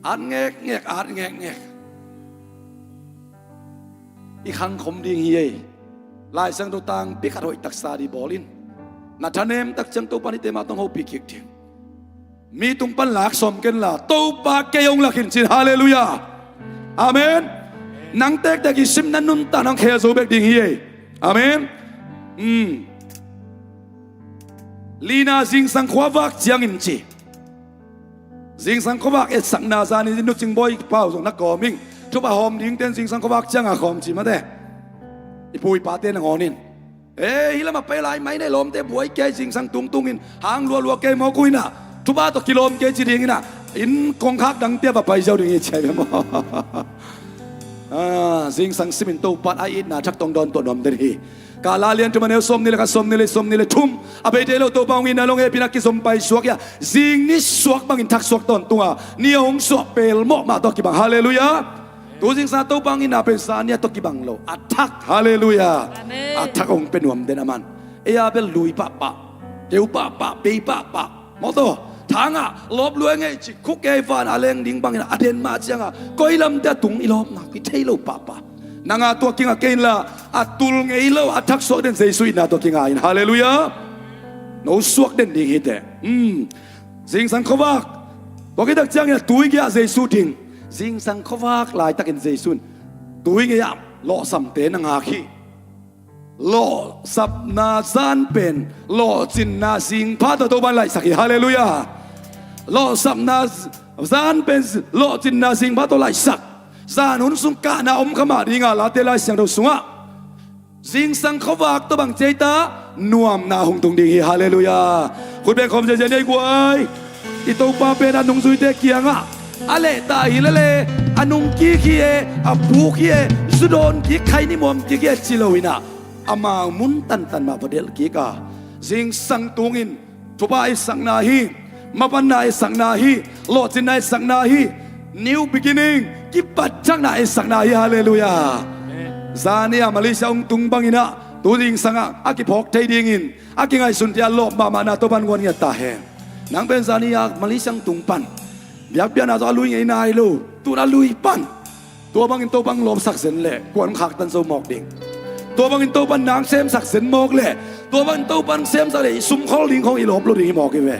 At ngekngek, at ngekngek. I khangkhom ding hi ei. Lai Siangtho tangpi khat hoih taksa ding bawl in. Na thanem tak ciang Topa in hihte mah tawh hong hopih kik ding. Mi tung pan lak sawm ken la, Topa kei hong lak in ci in. Halleluiah. Amen. Nang tektek i simna nuntakna hong khel zo bek ding hi ei. Amen. Hmm. Lina zingsang khua vak ciangin ci, Zingsang khuavak etsakna zan in Nu Cing Bawi Pau zong na kawm ing. Thupha hawm dingten zingsang khuavak cianga khawm ci mate. I pu i pate nangawn in, e, hih lamah pai lai mai nei lawmte buai kei zingsang tungtungin hang lualua kei mawk uh inah, thupha tawh kilawm kei ci dinginah, inn kongkhak dangte va pai ziau ding hi ci a hi ve maw? Ah, zingsang simin Topan a itna thak tong dawn tuah nuam den hi. Kala lian thum a neu sawmnih le khat, sawmnih le, sawmnih le thum. A beite lo Topa hong itna long hehpihna kizom paisuak hi a, zing ni suak bangin thak suak tawntung a, ni a hong suah pelmawh mah tawh kibang. Halleluiah. Tu zingsang Topa hong itna pen zan ni a tawh kibang lo, a thak. Halleluiah. Amen. A thak hong pia nuam den a man. Ei a bel lui pahpah, keu pahpah, bei pahpah. Mawtaw, thangah lawp luai ngei cik khuk kei van a leng ding bangin a den mah cianga koi lamte a tung i lawpna kithei lo pahpah. Nanga tua kinga kei inla, a tul ngei lo a thak suak den Jesu itna tua kinga in. Halleluiah. No suak den ding hi teh. Hmm. Zingsang khuavak tua kitak ciangin a tui gei-ah Jesu ding. Zingsang khuavak laitakin Jesu in tui gei-ah lawhsamte na ngak hi. Lawhsapna zan pen lawhcinna zingpha tawh Topan laihsak hi. Halleluiah. Lawhsapna zan pen lawhcinna zingpha tawh laihsak. Zan hun sung kahna om kha mah dinga Late Lai Siangtho sungah zingsang khuavak tawh bang ci ei ta, nuamna hong tung ding hi. Halleluiah. Khut beng khawm ziazia ni ei guai. I Topa pen a nungzuite kiangah a lehta hi lele, a nungkik hi e, a puk hi e, zudawn kik, khaini muam kik hi e ci lo inah, amau mun tantan mah va delh kik a, zingsang tungin thupha etsakna hi, mapanna etsakna hi, lawhcinna etsakna hi, new beginning, kipatthakna etsakna hi. Halleluiah. Amen. Zani a Malaysia hong tung banginah tu zingsangah a kiphawk thei dingin a kingaihsunte a lawp mahmahna Topan guan ngiat ta hen. Nang pen zani a Malaysia hong tung pan, biakpiakna zong a lui ngei nai lo, tun a lui pan. Tua bangin Topan lawpsak zen leh kuan khaktan zo mawk ding. Tua bangin Topan nang semsak zen mawk leh, tua bangin Topan semsak leh i sumkhol ding khong i lawp lo ding hi mawk hi ve.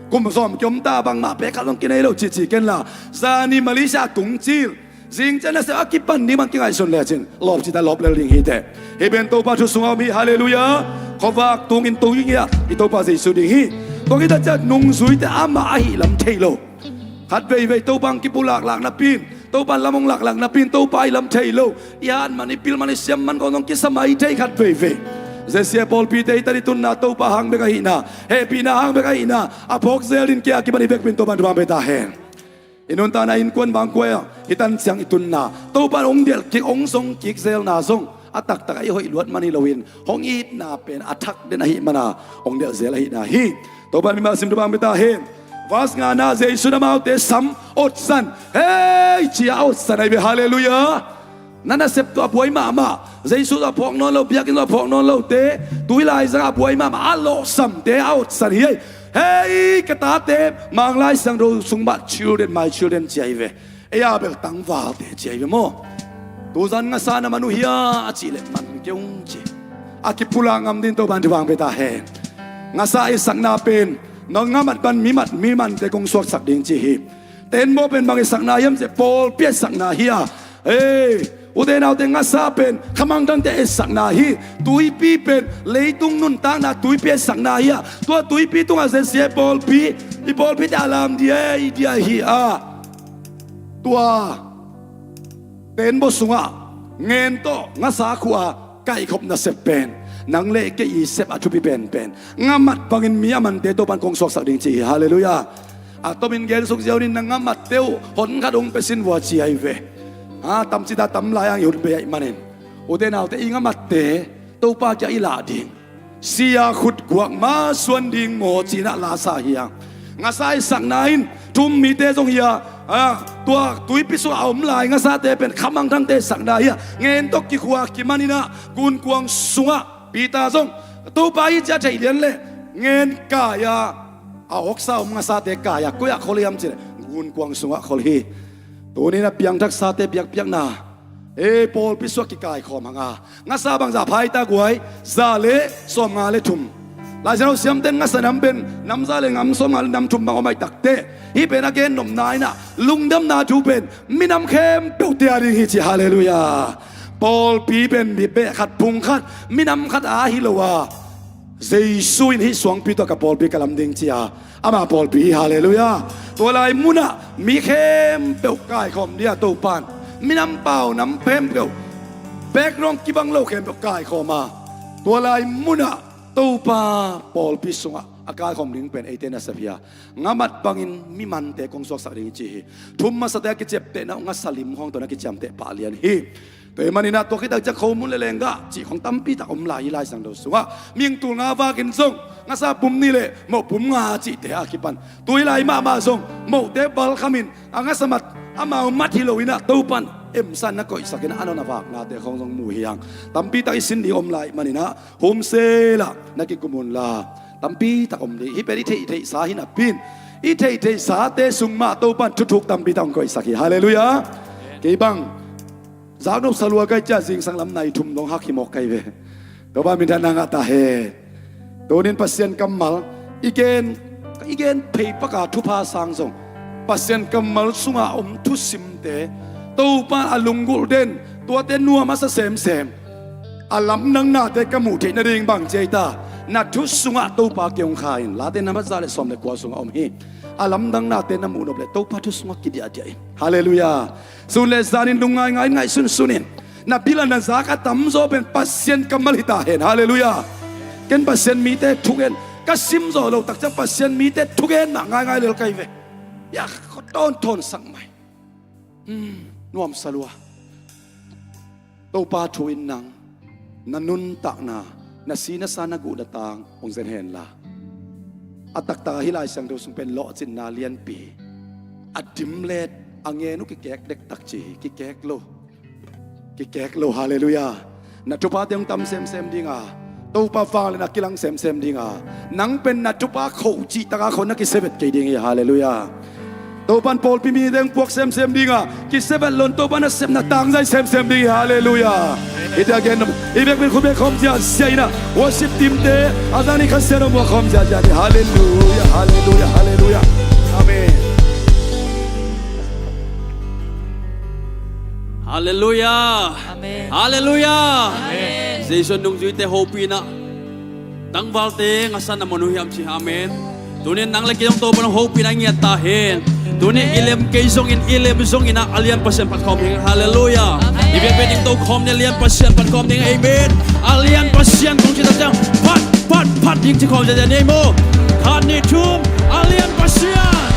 Kum sawm kiom ta bangmah pek khat zong kinei lo cici kenla, zani Malaysia a tung cil, zing ciang nasep a kipan ding bang kingaihsun lecin lawp cita lawp lel ding hi teh. Hih pen Topa thu sungah om hi. Halleluiah. Khuavak tungin tungin i Topa Jesu ding hi. Tua kita ciat nungzuite amah ahi lam thei lo. Khat veivei Topa hong kipulak lak napi in, Topa lam hong laklak napi in, Topa i lam thei lo. I hat man, i pil man, i siam man kong zong kisa mai thei khat veivei. Zesia pawlpite i tan i tunna Topa hang bek ahihna, hehpihna hang bek ahihna a phawk zel din kia a kipan i vekpi in Topa in thupha hong pia ta hen. I nuntakna innkuan bangkuai ah i tan ciang i tunna Topa in hong delh kik, hong zong kik zelna zong a taktak a i hoih luat man hi loin hong itna pen a thak den ahih mana hong delh zel ahihna hi. Topa in mi mah sim thupha hong pia ta hen. Verse ngana, Jesu in amaute sam otsan, hei, ci-a a otsan ahi ve. Halleluiah. Na nasep tawh a buai mahmah, Jesu tawh a phawk nawn lo, biakinn tawh a phawk nawn lote, tui laizang a buai mahmah a lawhsamte a otsan hi. Hei, ka tate, Manglai Siangtho sung mah children, my children ci ahi ve. Ei a bel tangvalte ci ahi ve maw? Tuzan ngasa na man uh hia a cih leh man kei ung ci. A kipulak ngam din Topa in thupha hong pia ta hen. Ngasa etsakna pen nong ngamat pan mimat, mimante kong suaksak ding ci hi. Tenbaw pen bang etsakna hiam cih leh pawlpi etsakna hi a. Ei, ute naute, ngasa pen khamangthangte etsakna hi. Tuipi pen leitung nuntakna tuipi etsakna hi a. Tua tuipi tungah Zesia pawlpi, i pawlpite a lam dia, i dia hi a. Tua tenbaw sungah ngen tawh ngasa khua kaihkhop nasep pen nang le kei i sep a thupi penpen ngamat bangin mi a mante Topa in kong suaksak ding ci hi. Halleluiah. A tomin gensuk ziau nin na ngamatte uh hon khat hong pia sin vua ci ahi ve. A tamcita tam lai ang i hun bei ahih manin, ute naute, i ngamatte Topa kiang i lah ding. Sia khut guak ma suan ding maw cinah lasa hi a. Ngasa etsakna in thu-um mite zong hi a, a, tua tuipi sungah a om lai ngasate pen khamangthangte etsakna hi a. Ngen tawh kikhua kimaninah gunkuang sungah Peter zong Topa hi ci-a theih lian leh ngen kai-a, a awksa om ngasate kai-a koi-ah khol hiam cih leh gunkuang sungah khol hi. Tunin a piangthaksate biakpiakna, e, pawlpi sungah kikaikhawm hanga, ngasa bangzah pha i ta guai? Za le sawmnga le thum. Laisiangtho siamten ngasa nam pen nam za le nam sawmnga le nam thum bang om ahi takteh, hih pen a gen nopna inah lungdamna thu pen minam khempeuhte a ding hi ci. Halleluiah. Pawlpi pen mi beh khat, phung khat, minam khat a hi lo a, Jesu in hih suangpi tawh ka pawlpi ka lam ding ci-a ama pawlpi hi. Halleluiah. Tua lai munah mi khempeuh kaikhawm ding a Topan, minam pau nam khempeuh, background kibang lo khempeuh kaikhawm a, tua lai munah Topa pawlpi sungah a kaikhawm ding pen eite nasep hi a, ngamat bangin mi mante kong suaksak ding ci hi. Thum masate a kiciaptehna uh ngasa lim khawng tawh na kiciamteh pah lian hi. Tua ahih maninah tua khit takciang khomun le lenggah cih khawng tampi tak om lai hi Lai Siangtho sungah. Mihing tul nga vakin zong ngasa pum nih le moh pum nga cihte a kipan tu hi lai mahmah zong mohte balkhamin a ngasa mat, amau mat hi loinah Topan emsan na koihsakinah a nawn a vaknate khawng zong mu hi hang. Tampi tak i sin ding om lai maninah humselah na kikum unla, tampi tak om ding. Hih pen i theihtheihsa hi napi-in i theihtheihsate sung mah Topan thuthuk tampi tak hong koihsak hi. Halleluiah. Kei bang zaknop salua kai cia zingsang lam nai thum dong hak hi mawk kai ve. Topa minthanna ngah ta hen. Tunin Pasian kammal i gen, i gen phei paka thupha sang zong Pasian kammal sunga om thusimte Topa a lunggulh den, tuate nuam a sa semsem. A lamdangnate ka muh theih nading bang ci ei ta, na thu sungah Topa kei hong kha in. Late na mat za le sawm le kua sungah om hi. A lamdangnate na muh nop le Topa thu sungah kidiahdiah in. Halleluiah. Sun le zanin lungngaingai in ngaihsunsun in. Na bil a na zak a tamzaw pen Pasian kammal hi ta hen. Halleluiah. Ken Pasian mite thugen ka simzawh loh takciang Pasian mite thugen mah ngaingai lel kai ve. Ia, ka tawntawn sak mai. Hmm, nuamsa lua. Topa thu in nang na nuntakna, na si na sa, na guh na tang hong zen henla. A taktak a hih Lai Siangtho sung pen lawhcinna lianpi, a dimlet, a ngen uh kikek dektak ci hi. Kikek lo. Kikek lo. Halleluiah. Na thuphate hong tam semsem dinga, Topa vangliatna kilang semsem dinga, nang pen na thupha kho cihtaka kho na kisevet kei ding hi. Halleluiah. Topan pawlpi mite hong puak semsem dinga, kisevet lon Topa nasepna tangzai semsem ding hi. Halleluiah. Hih dia gen i vekpi in khut bek khawm ziahziah inah worship teamte a zani kha sian hong muak khawm ziahziah ding. Halleluiah. Halleluiah. Halleluiah. Amen. Halleluiah. Amen. Halleluiah. Amen. Jesu nungzuite hopihna tangvalte ngasan a mon uh hiam ci. Amen. Tunin nang le kei zong Topa nong hopihna ngiat ta hen. Tunin i lem kei zongin, i lem zongin ah a lian Pasian phat khawm hi. Halleluiah. Amen. I biakpiak ding to khawm ni, a lian Pasian phat khawm ding. Amen. A lian Pasian kong ci takciang phat, phat, phat ding ci khawm ziahziah ni ei maw. Khat nih thum. A lian Pasian.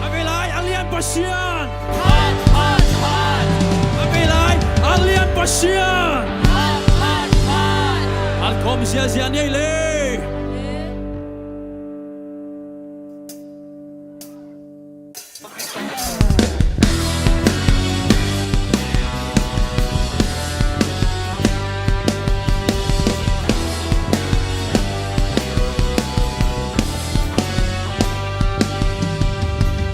A vei lai, a lian Pasian. Phat, phat, phat. A vei lai, a lian Pasian. Phat, phat, phat. Phat khawm ziahziah ni ei le.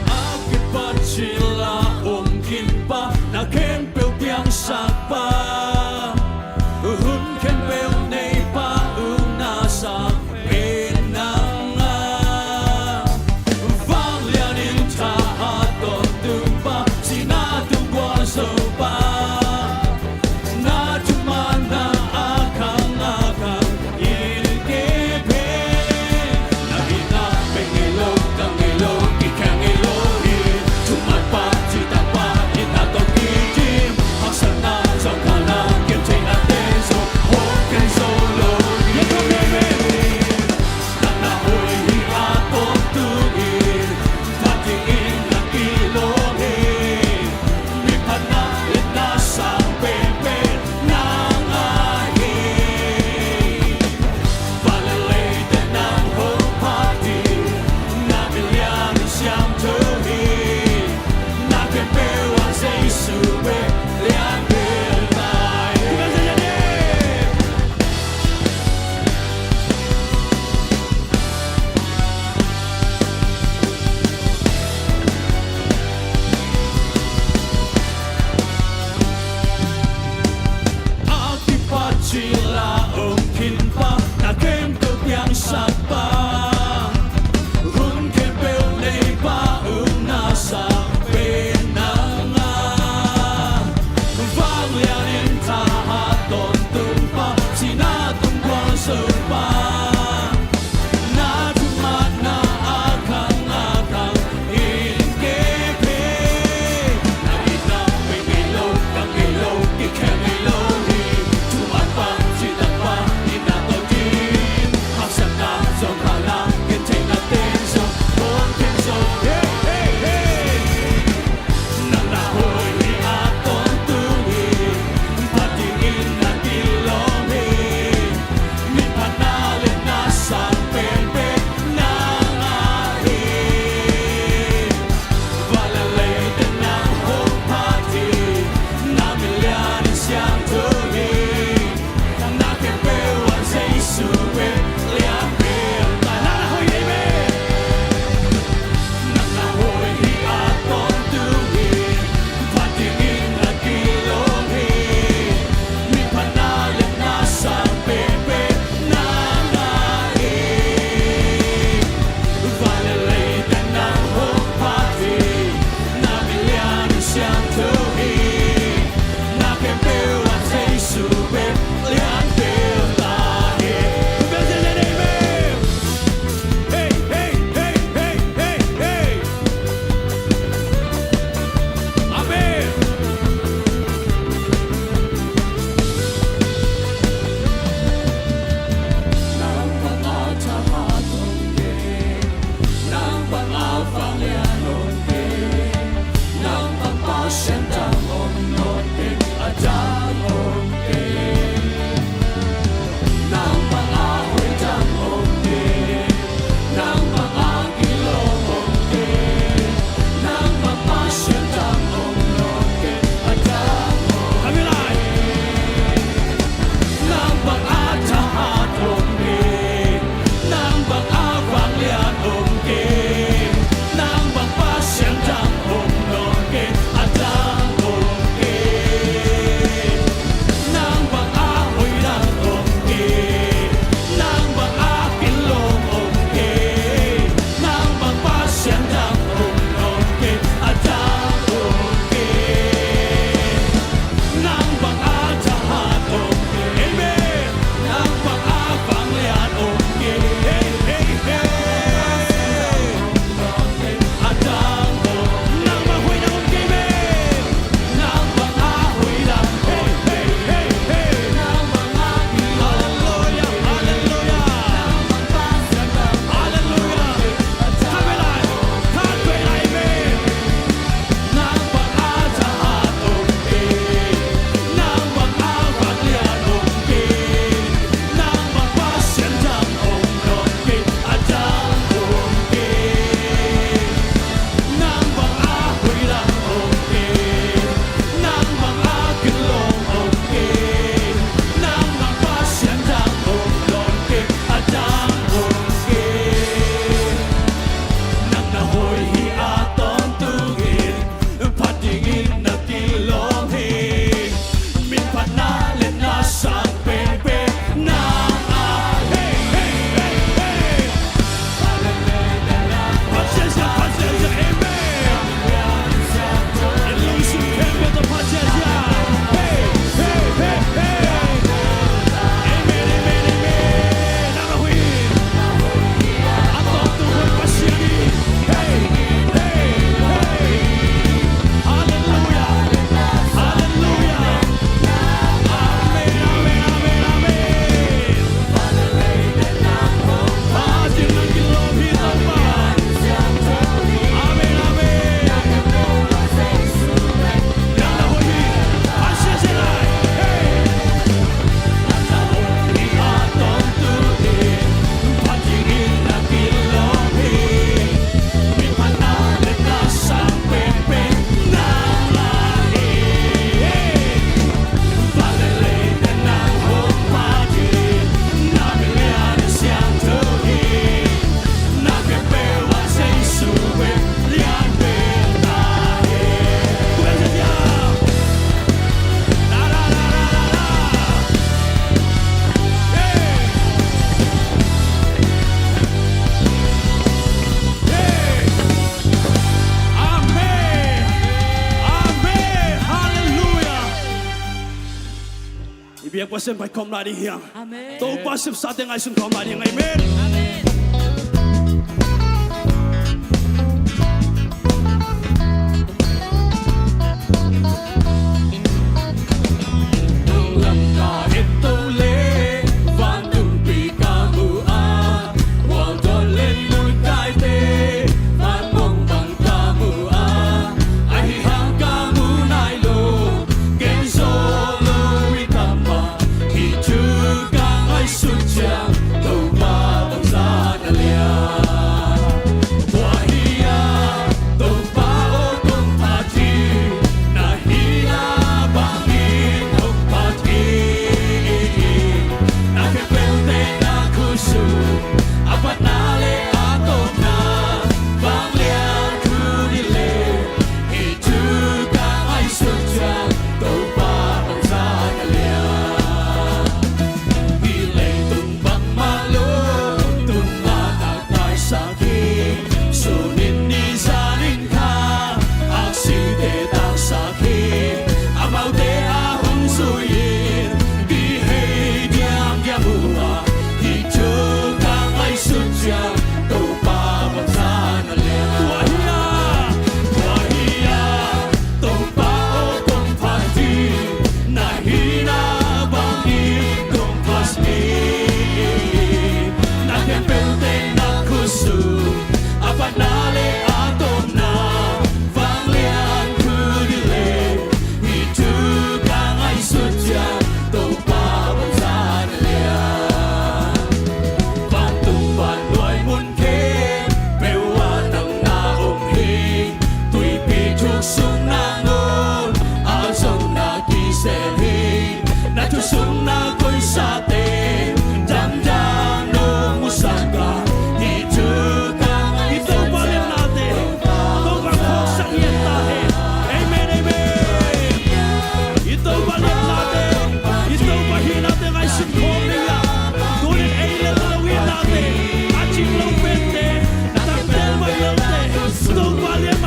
A kipat cil a om khin pa, na khempeuh piangsak pa, hun khempeuh nei pa, u na Hey, hey, hey. Nang na hoih hi a tawntung hi, phat dingin na kilawm hi. Miphatna le na sang penpen nang a hi. Van le leite nang hong phat hi, na min lian in siangtho hi. Na khempeuh ah Jesu bek lian peuh ta. Nang na hoih hi, amen. Nang na hoih hi a tawntung hi, phat dingin na kilawm hi. Miphatna le na sang penpen nang a hi. Van le leite nang hong phat hi, na min lian in siangtho hi. Na khempeuh ah Jesu bek lian peuh ta hi. Amen. Hey, hey, hey, hey, hey, hey. Amen. Nang bang a thahat om kei, nang bang a vanglian om kei, nang bang Pasian dang om nawn kei, a dang om kei. Nang bang a hoih dang om kei, nang bang a kilawm om kei, nang bang Pasian dang om nawn kei, a dang om kei. Nang bang a thahat om kei, nang bang a vanglian om kei, nang bang Pasian dang om nawn kei, a dang om kei. Nang bang a hoih dang om kei, nang bang a kilawm om kei, nang bang Pasian dang om nawn kei, a dang om kei. Nang bang a thahat om kei, amen. Nang bang a vanglian om kei, hey, hey, hey. A dang om, nang bang hoih dang om kei, amen. Nang bang a hoih dang, hey, hey, hey, hey. Nang bang a kilawm, hallelujah, hallelujah. Nang bang Pasian dang, hallelujah. Khat vei lai, khat vei lai, amen. Nang bang a thahat om kei, nang bang a vanglian om kei, nang bang Pasian dang om nawn kei, a dang om kei. Nang bang a hoih dang om kei, nang bang a kilawm om kei, nang bang Pasian dang om nawn kei, a dang om kei. Nang na hoih hi a tawntung hi, phat dingin na kilawm hi. Miphatna le na sang penpen nang a hi. Hey, hey, hey, hey. Phat ziahziah, phat ziahziah, amen. En lungsim khempeuh tawh phat ziahziah. Hey, hey, hey, hey. Amen, amen, amen. Nang na hoih hi. A tawntung hoih Pasian hi. Hey, hey, hey. Hallelujah. Hallelujah. Amen, amen, amen, amen. Amen. Amen. Hallelujah. I biak Pasian pai khawm lai ding hi hang. Amen. Topa sepsate ngaihsun khawm lai ding hi hang. Amen. Amen. Nang lam ka et to le, vantung pi ka mu a, mual dawn le mual kaite, van mong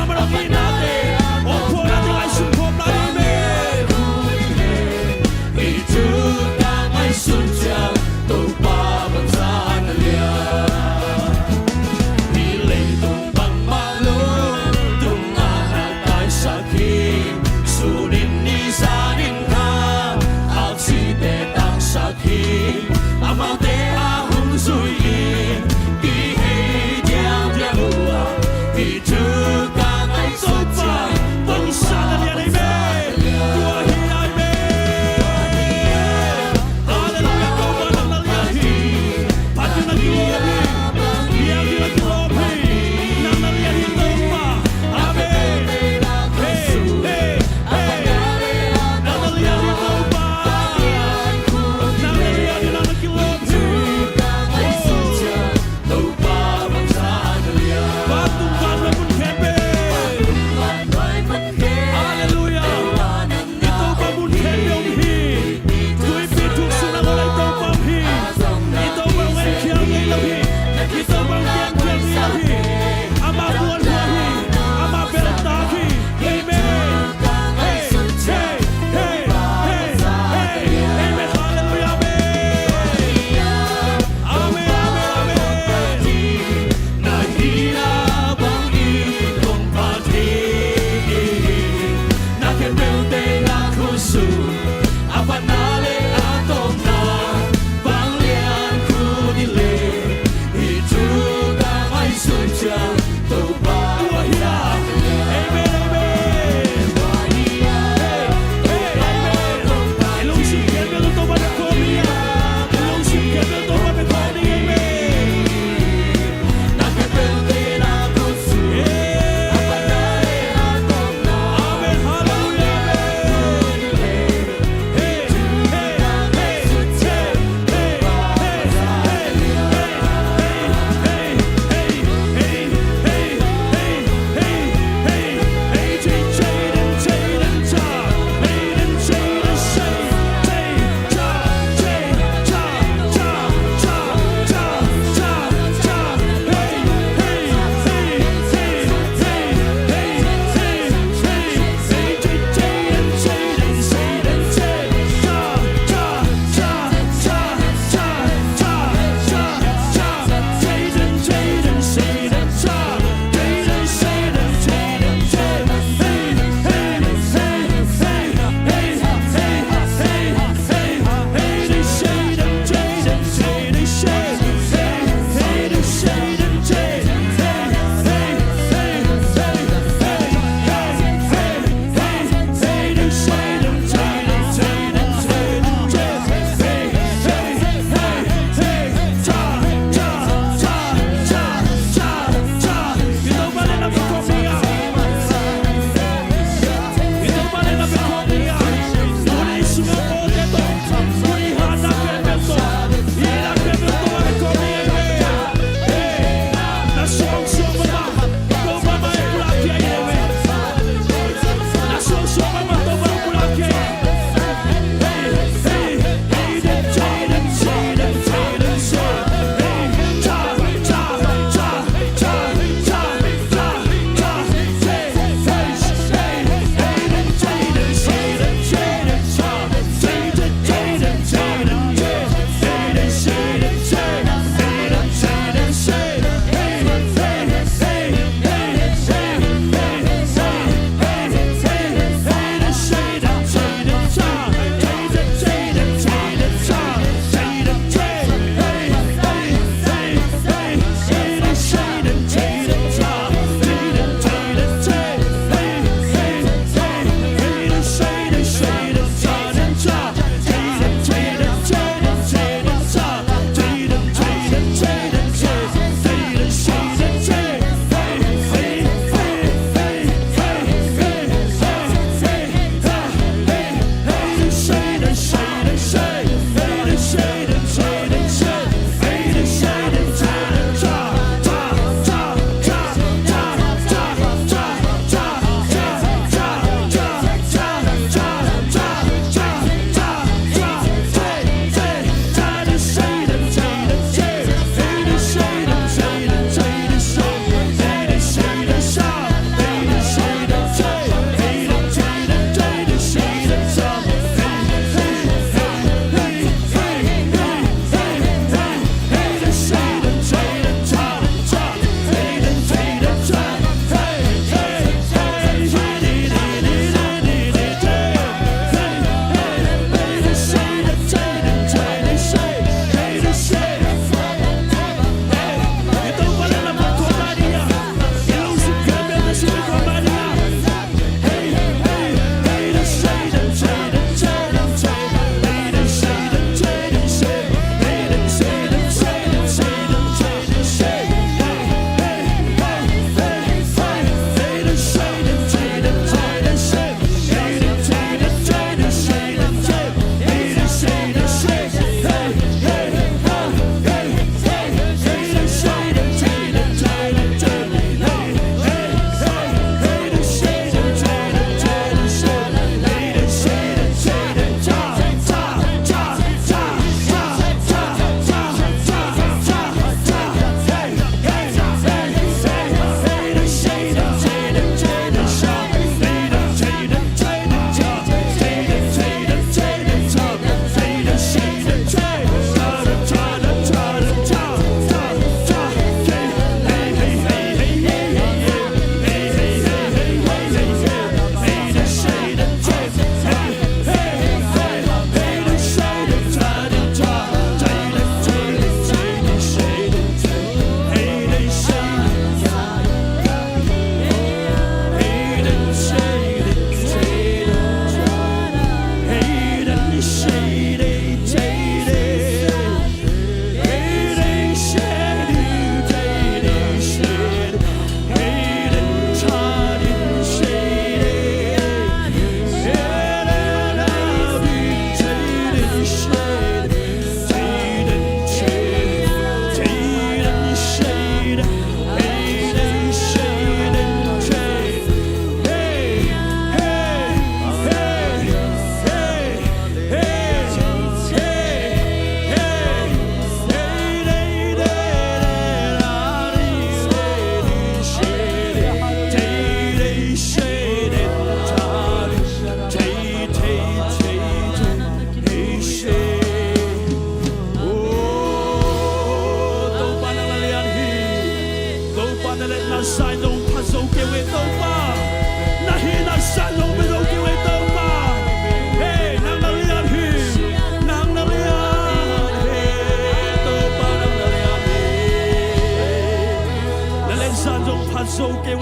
Amen. Hih thu ka ngaihsun ciang Topa vanzat na lian. Hih leitung bangmah lungtungah na taisak hi. Sunin nizanin kha aksite tangsak hi. Amaute a hong zui in kihei diaudiau uh a, hih thu ka ngaihsun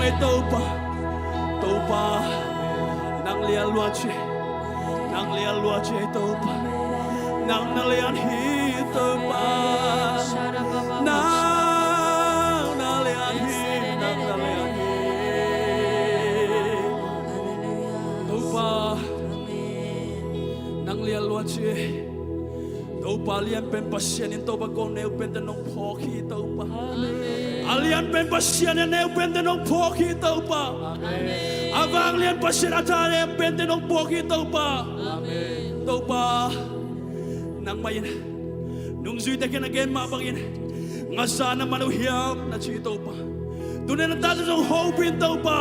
Ei Topa, Topa, nang lian lua ci, nang lian lua ci ei Topa, nang na lian hi Topa, nang na lian hi, nang na lian hi. Topa, nang lian lua ci. Topa, a lian pen Pasian in Topa, ko neu pente nong phawk hi Topa. A lian pen Pasian in a neu pente nong phawk hi Topa. A vanglian Pasian a tha neu pente nong phawk hi Topa. Topa, nangmah in nungzuite kiang a gen mah bangin, ngasa na man uh hiam na ci Topa. Tuni na tate zong hopih in Topa,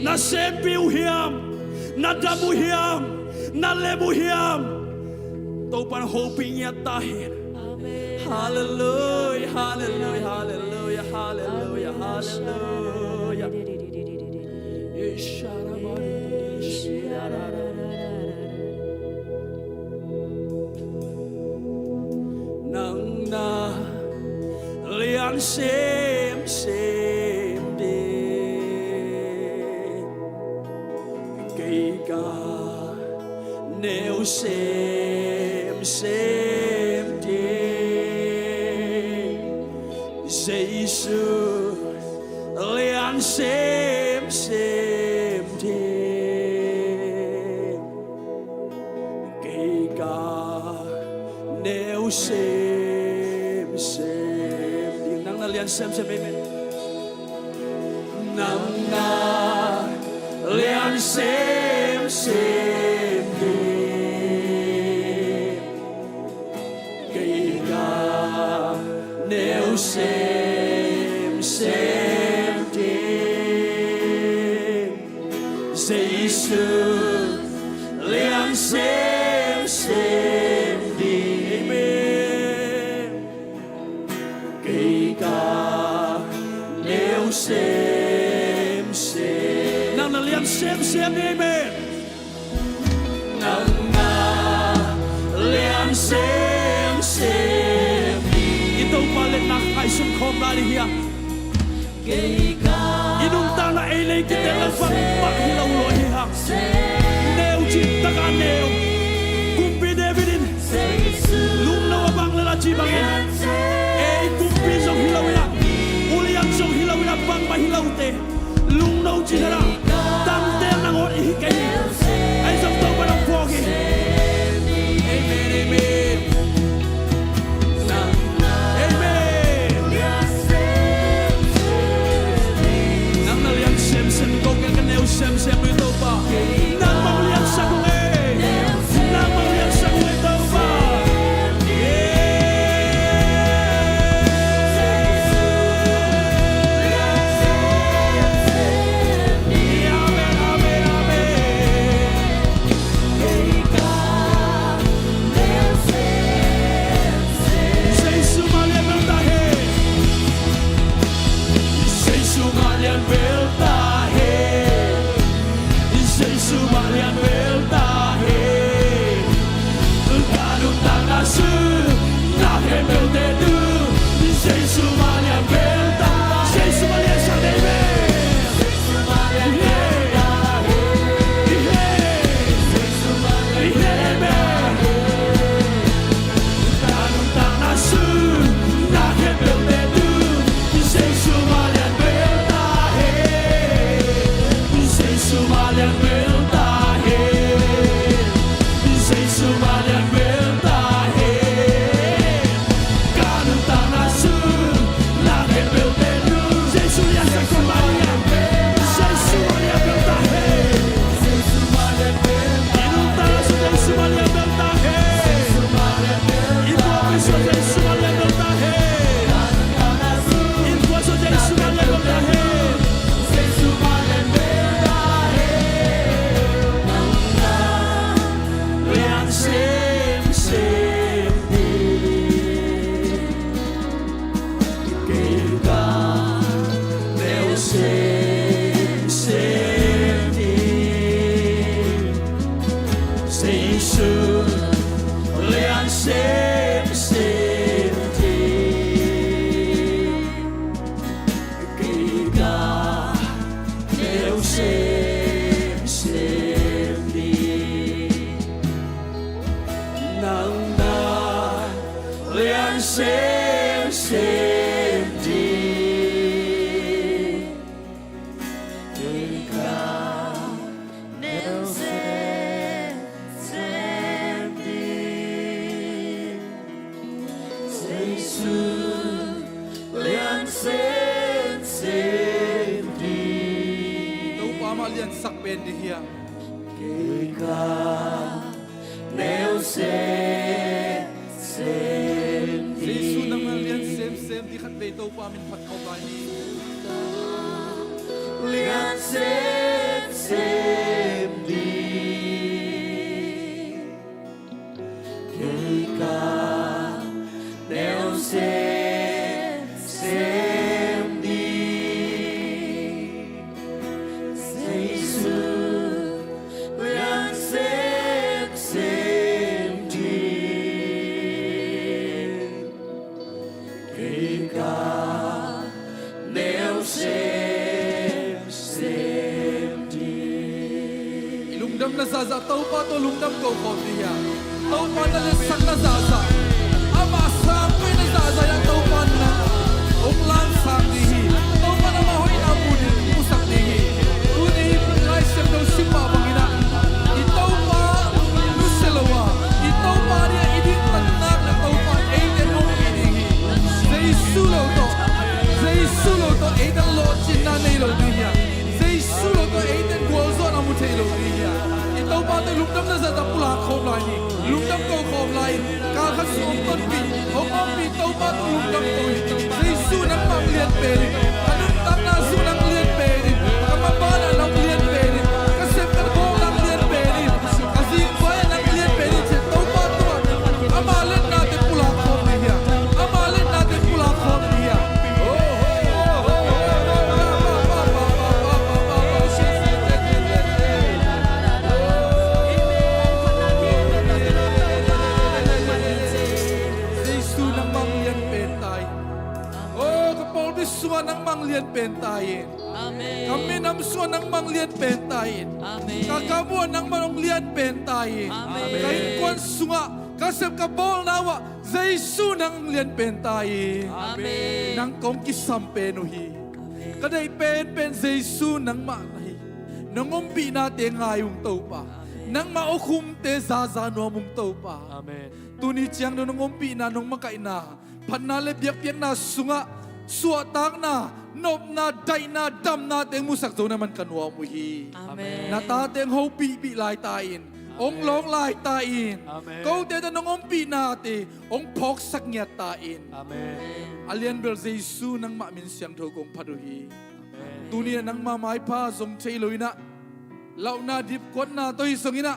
na sempih uh hiam, na dam uh hiam, na lem uh hiam. Topa na hopih ngiat ta hen. Halleluia, halleluia, halleluia, halleluia, halleluia. Nang na lian semsem ding, kei ka neu semsem ding. Jesu lian semsem ding, kei ka neu semsem ding. Nang na lian semsem, amen. Nang na lian semsem ding, kei ka neu semsem ding. Jesu lian semsem ding, amen. Kei ka neu semsem. Nang na lian semsem ding, amen. Nang na lian semsem ding. I Topa lianna ngaihsun khawm lai ding hi a. I nuntakna ei lei kitel a bangmah hi lo lua hi hang. Neu cih taka neu. Kumpi David in lungno a bang lel a cih bangin, ei kumpi zong hi lo in a, ulian zong hi lo in a, bangmah hi lote lungno cih hela, tangtel nangawn i hi kei hi. Ahi zong Topa nong phawk hi. Amen, amen. Amen. Nang na lian semsem, ko kiang ka neu semsem hi Topa. Nang bang liansak ung ei. Nang bang liansak ung ei Topa. Neu semsem ding, nang na lian semsem ding, kei ka neu semsem ding. Jesu lian semsem ding. Topa mah liansak pen ding hiam? Kei ka neu semsem ding. Jesu nang na lian semsem ding. Khatvei Topa min phat khawm lai ni. Lian semsem ding. Kei ka neu semsem ding. Jesu lian semsem ding. Kei ka neu semsem ding. I lungdamna zahzah Topa tawh lungdam ko khawm ding hiam? Topa na liansakna zahzah, ama sangpeina zahzah in Topa nang hong lansang ding hi. Topa nangmah hoihna mu ding, musak ding hi. Tuni Lai Siangtho sim mah bangin ah, i Topa nusia lo a, i Topa ding a i dingtan nakna Topa eite hong pi ding hi. Jesu lo tawh, Jesu lo tawh eite lawhcinna nei lo ding hiam? Jesu lo tawh eite gualzawhna mu thei lo ding hiam? I Topa tawh i lungdamna zahzah pulak khawm lai ni. Lungdam ko khawm lai in, kal khat sung hong tonpih, hong ompih Topa tawh lungdam ko hi. Jesu nangmah lian pen in, ka nuntakna sung nang lian pen in, ka maban ah nang lian pen in, ka sep ka bawl nang lian pen in, ka zingvai ah nang lian pen in, ci-in Topa tungah ama liatnate pulak khawm ding hiam? Ama liatnate pulak khawm ding hiam? Jesu nangmah lian pen ta in. Oh, ka pawlpi sungah nangmah lian pen ta in. Amen. Ka minam sungah nangmah lian pen ta in. Amen. Ka gam uah nangmah hong lian pen ta in. Amen. Ka innkuan sungah, ka sep ka bawlna uah Jesu nang lian pen ta in. Amen. Nang kong kisam pen uh hi. Amen. Ka deih penpen Jesu nangmah na hi. Nong ompihnate ngai ung Topa. Amen. Nangmah awkhumte zaza nuam ung Topa. Amen. Tuni ciang nong ompihna, nong makaihna, phatna le biakpiakna sungah suahtakna, nopna, daihna, damnate musak zo na man ka nuam uh hi. Amen. Na tate hong hopihpih lai ta in, hong lawng lai ta in. Amen. Kote tawh nong ompihnate hong phawksak ngiat ta in. Amen. A lianbel Jesu nangmah min siangtho kong phat uh hi. Amen. Tuni-ah nangmah maipha zong thei lo inah, lauhna dipkuatna tawh hi zong inah,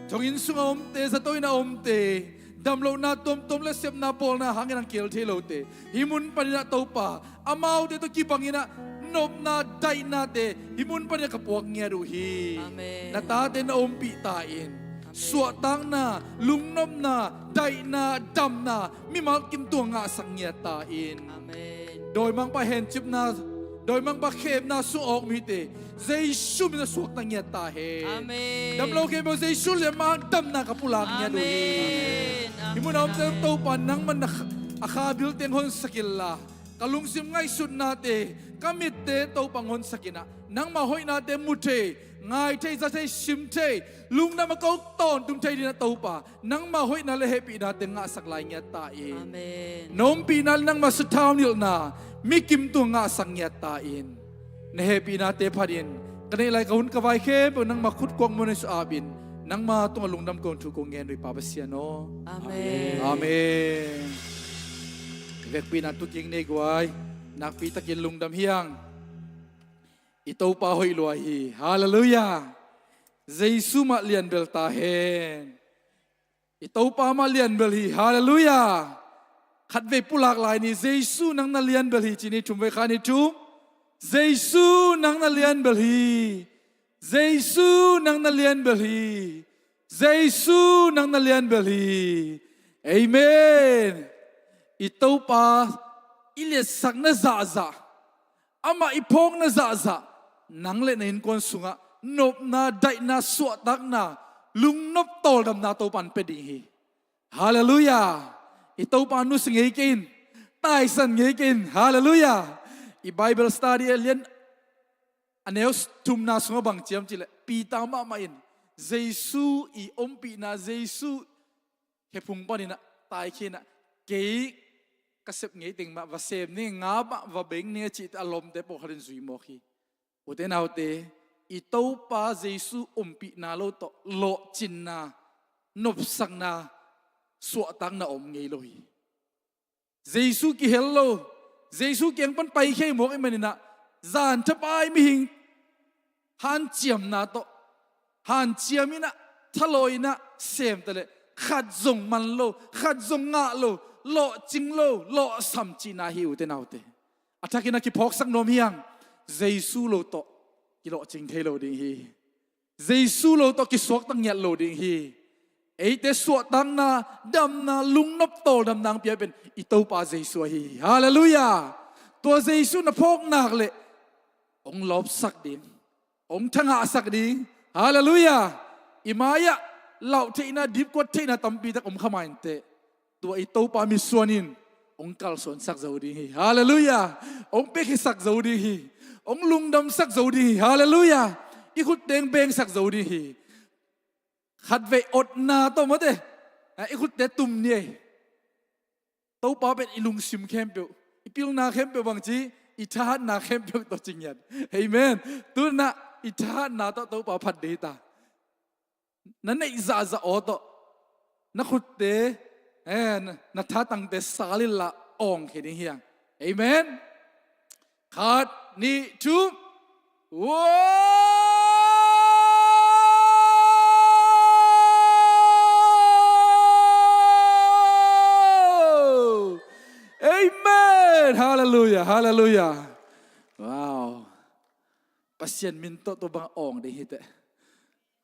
thonginn sungah omte, zato inah omte, damlohna tuamtuam le sepna bawlna hangin a kial thei lote, hih mun paninah Topa, amaute tawh kibanginah nopna daihnate hih mun paninah ka puak ngiat uh hi. Amen. Na tate na ompih ta in. Amen. Suahtakna, lungnopna, daihna, damna mimal kim tungah ngahsak ngiat ta in. Amen. Dawimangpa hencipna, dawimangpa khemna sung a awk mite Jesu min a suakta ngiat ta hen. Amen. Damlo khempeuh Jesu lian mah damna ka pulak ngiat uh hi. Amen. Hih mun a omte Topa nangman a kha, a kha bilteng honsak inla, ka lungsim ngaihsutnate, ka mitte Topa honsak inah, nangmah hoihnate mu thei, ngai thei, za thei, sim thei, lungdam a ko tawntung thei dinah Topa nangmah hoihna le hehpihnate ngahsak lai ngiat ta in. Amen. Na ompihna le nangmah sathau nilhna mi kim tungah ngahsak ngiat ta in. Na hehpihnate phatin ka neih lai ka hun ka vai khempeuh nangmah khut kuak muan a su apin, nangmah tungah lungdam kong thu kong ngen uh hi Pa Pasian aw. Amen. Amen. Vekpi na tuking nei guai, nakpi takin lungdam hiang. I Topa hoih lua hi. Halleluiah. Jesu mah lianbel ta hen. I Topa mah lianbel hi. Halleluiah. Khatvei pulak lai ni. Jesu nang na lianbel hi. Ci ni, thum vei kha ni, thum. Jesu nang na lianbel hi. Jesu nang na lianbel hi. Jesu nang na lianbel hi. Amen. I Topa i liatsakna zahzah, amah i phawkna zahzah, nang le na innkuan sungah nopna, daihna, suahtakna, lungnop tawldamna Topa in pia ding hi. Halleluiah. I Topa nusia ngei kei in, taisan ngei kei in. Halleluiah. I Bible study a lian a neu thumna sungah bang ci hiam cih leh, Peter mahmah in Jesu i ompihna, Jesu khephung panin ah taikhia in ah, kei ka sep ngei teng mah va sem ning, nga mah va beng ning a cih teh a lawmte pawlkhat in zui mawk hi. Ute naute, i Topa Jesu ompihna lo tawh lawhcinna, nopsakna, suahtakna om ngei lo hi. Jesu kihel lo, Jesu kiang pan paikhia mawk ahih manin ah, zan thapai mihing hanciamna tawh hanciam in ah, thalawi in ah sem ta leh, khat zong man lo, khat zong ngah lo, lawhcing lo, lawhsam cihna hi, ute naute. A thakin a kiphawksak nuam hi hang, Jesu lo tawh kilawhcing thei lo ding hi. Jesu lo tawh kisuakta ngiat lo ding hi. Eite suahtakna, damna, lungnop tawldamna hong pia pen i Topa Jesu ahi hi. Halleluiah. Tua Jesu na phawk nak leh hong lawpsak ding, hong thangahsak ding. Halleluiah. I mai-ah lauh theihna, dipkuat theihna tampi tak om kha mai inteh, tua i Topa mitsuan in hong kalsuansak zo ding hi. Halleluiah. Hong piakhiasak zo ding hi. Hong lungdamsak zo ding hi. Halleluiah. I khutte hong bengsak zo ding hi. Khatvei otna tawh mate, a, i khutte tum ni ei. Topa pen i lungsim khempeuh, i pilna khempeuh bang ci, i thahatna khempeuh tawh ci ngiat. Amen. Tu-in ah i thahatna tawh Topa phat ding hi ta. Na neih zahzah aw tawh na khutte, eh, na, na thatangte sal inla awng khia ding hi hang. Amen. Khat, nih, thum. Wow! Amen. Halleluiah, halleluiah. Wow. Pasian min tawh tua bang awng ding hi teh.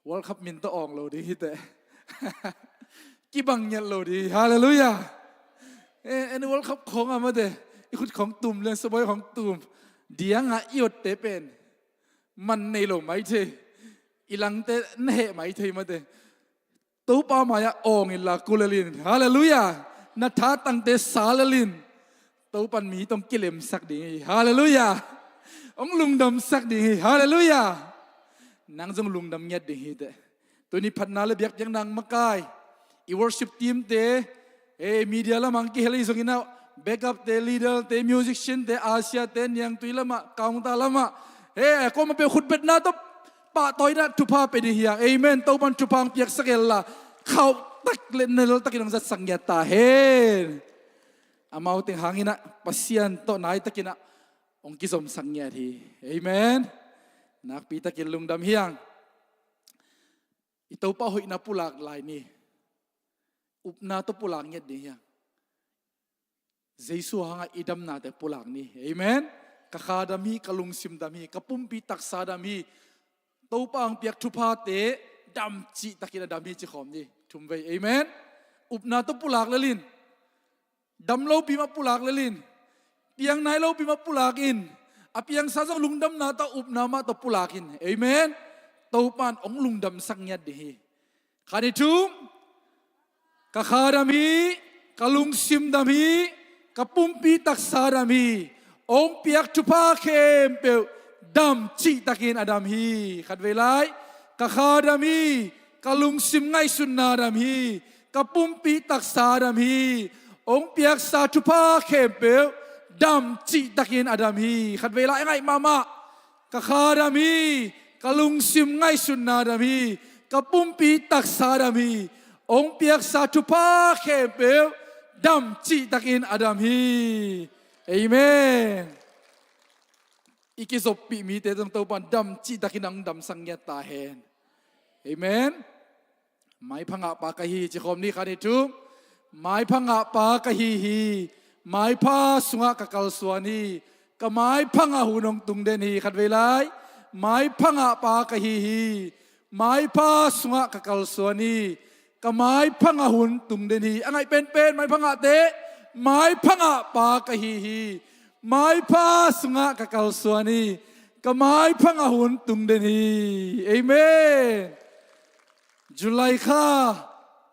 World Cup min tawh awng lo ding hi teh. Kibang ngiat lo ding hi. Halleluiah. Eh, en World Cup khawng a mate, i khut khawng tum leng, sabawi khawng tum, diang a i otte pen man nei lo mai thei. I langte na heh mai thei mate. Topa mai-ah awng inla kul lel in. Halleluiah. Na thatangte sal lel in. Topan mi tawh hong kilemsak ding hi. Halleluiah. Hong lungdamsak ding hi. Halleluiah. Nang zong lungdam ngiat ding hi teh. Tuni phatna le biakpiakna hong makai i worship team te, eh, media lamah hong kihel hi zongin ah, backup te, leader te, musician te, usher te, niangtui lamah, counter lamah, eh, kuamah peuh khutbetna tawh pahtawina thupha pia ding hi hang. Amen. Topan thupha hong piaksak inla, khauh tak le nel takin hong zatsak ngiat ta hen. Amau teng hangin ah Pasian tawh nai takin ah hong kizomsak ngiat hi. Amen. Nakpi takin lungdam hi hang. I Topa hoihna pulak lai ni. Upna tawh pulak ngiat ding hi hang. Jesu hangah i damnate pulak ni. Amen. Ka kha dam hi, ka lungsim dam hi, ka pumpi taksa dam hi. Topa hong piak thuphate dam cihtakin a dam hi ci khawm ni. Thumvei. Amen. Upna tawh pulak lel in. Dam lopi mah pulak lel in. Piang nai lopi mah pulak in. A piangsa zong lungdamna tawh, upna mah tawh pulak in. Amen. Topan hong lungdamsak ngiat ding hi. Khat, nih, thum. Ka kha dam hi, ka lungsim dam hi, ka pumpi taksa dam hi. Hong piak thupha khempeuh dam cihtakin a dam hi. Khatvei lai. Ka kha dam hi, ka lungsim ngaihsutna dam hi, ka pumpi taksa dam hi. Hong piaksa thupha khempeuh dam cihtakin a dam hi. Khatvei lai, a ngaih mahmah. Ka kha dam hi, ka lungsim ngaihsutna dam hi, ka pumpi taksa dam hi. Hong piaksa thupha khempeuh dam cihtakin a dam hi. Amen. I kizoppih mite zong Topan dam cihtakin hong damsak ngiat ta hen. Amen. Maipha ngahpa ka hi hi ci khawm ni. Khat, nih, thum. Maipha ngahpa ka hi hi. Maipha sungah ka kalsuan hi. Ka maipha ngah hun hong tung den hi. Khatvei lai. Maipha ngahpa ka hi hi. Maipha sungah ka kalsuan hi. Ka maipha ngah hun tung den hi. A ngaih penpen, maipha ngahte. Maipha ngahpa ka hi hi. Maipha sungah ka kalsuan hi. ka maiphang ah hun tung den hi. Amen. July kha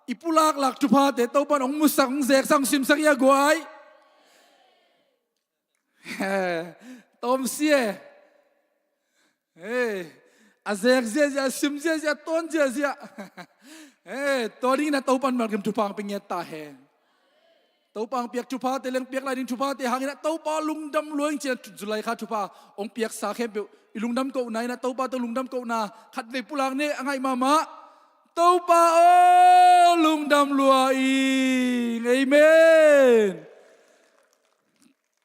i pulaklak thuphate Topan hong musak, hong zeksak, hong simsak hi a guai. Tawm si e. Hei, a zek ziazia, a sim ziazia, a tawn ziazia. Hei, tua dingin a Topan malkim thupha hong pia ngiat ta hen. Topa hong piak thuphate leng, piak lai ding thuphate hangin a Topa lungdam lua ing ci-in July kha thupha hong piaksa khempeuh i lungdam kohna in a Topa tawh lungdam kohna khatvei pulak ni, a ngaih mahmah. Topa aw, lungdam lua ing. Amen.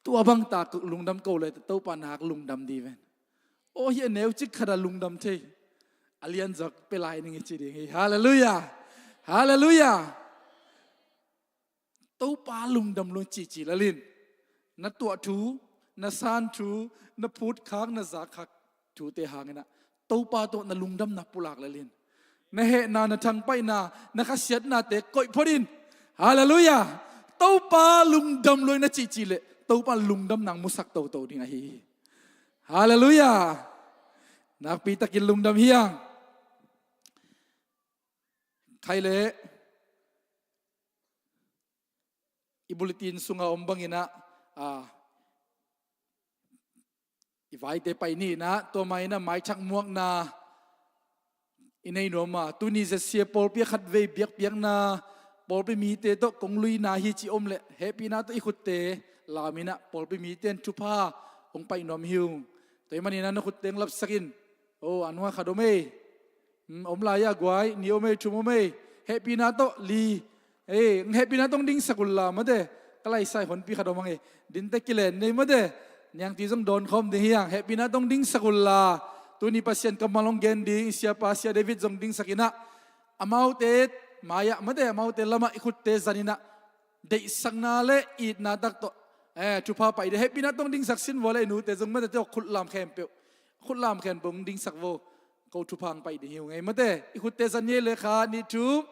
Tua bangtak lungdam ko le Topa nak lungdam ding ven. Aw, hi a neu cik khat a lungdam thei a lian zak pe lai ning i ci ding hi. Halleluiah. Halleluiah. Topa lungdam lua ing cici lalin. Na tuah thu, na san thu, na phut khak, na zak khak thute hangin a Topa tawh na lungdamna pulak lalin. Na hehna, na thangpaihna, na khasiatnate koih phot in. Halleluiah. Topa lungdam lua ing na cici le Topa lungdam nang musak toto ding ahi hi. Halleluiah. Nakpi takin lungdam hi hang. Khai le i bulletin sunga om bangin a, a, i vaite pai ni in a, tua mah in a maithak muakna i nei nuam a, tuni Z C A pawlpi a khatvei biakpiakna, pawlpi mite tawh kong luina hi ci om le hehpihna tawh i khutte lam in a, pawlpi mite in thupha hong paih nuam hi ung. Tua ahih manin a na khutte hong lapsak in. O, a nua khat om ei. Hmm, om lai a guai, nih om ei, thum om ei. Hehpihna tawh li. Ei, hehpihna tawh hong dingsak un la mate. Ka laisai honpi khat om hang ei. Dinte kilen nei mate. Niangtui zong dawn khawm ding hi hang. Hehpihna tawh hong dingsak un la. Tuni Pasian kammal hong gen ding i siapa Sia David zong dingsak in a, amaute mai-ah mate, amaute lamah i khutte zan in a, deihsakna le itna tak tawh, eh, thupha paih ding. Hehpihna tawh hong dingsak sin vua le i nute zong mate, tawh khut lam khempeuh, khut lam khempeuh hong dingsak vo. Ko thupha hong paih ding hi ung ei mate. I khutte zan ni ei le, khat, nih, thum.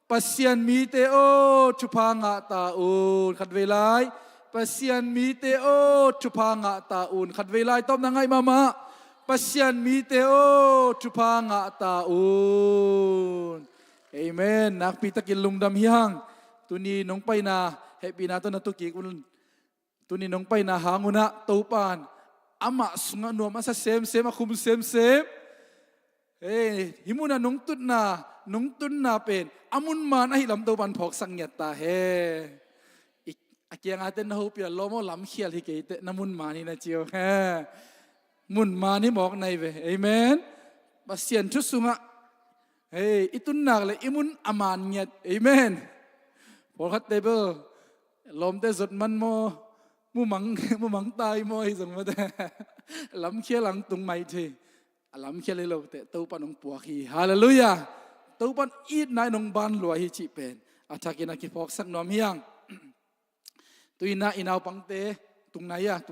Pasian mite aw, thupha ngah ta un. Khatvei lai. Pasian mite aw, thupha ngah ta un. Khatvei lai, tawpna ngaih mahmah. Pasian mite aw, thupha ngah ta un. Amen. Nakpi takin lungdam hi hang. Tuni nong paina hehpihna tawh na tu kik un. Tuni nong paina hang un a, Topan amah sungah nuam a sa semsem, a khum semsem. Ei, hih munah nong tutna, nong tunna pen a mun man ahih lam Topan phawksak ngiat ta hen. I, a kiangah te na hopih a, lawm aw, lamkhial hi kei teh, na mun man hi na ci uh hen. Mun man hi mawk nai ve. Amen. Pasian thu sungah, hei, i tun nak le i mun a man ngiat. Amen. Pawlkhatte bel lawmte zot man maw, mumang, mumang tai maw, hi zong mate. Lamkhial ang tung mai thei. A lamkhial hi lote Topan hong puak hi. Halleluiah. Topan itna in hong ban lua hi cih pen a thakin a kiphawksak nuam hi hang. Tu-in a i naupangte tung nai a, tung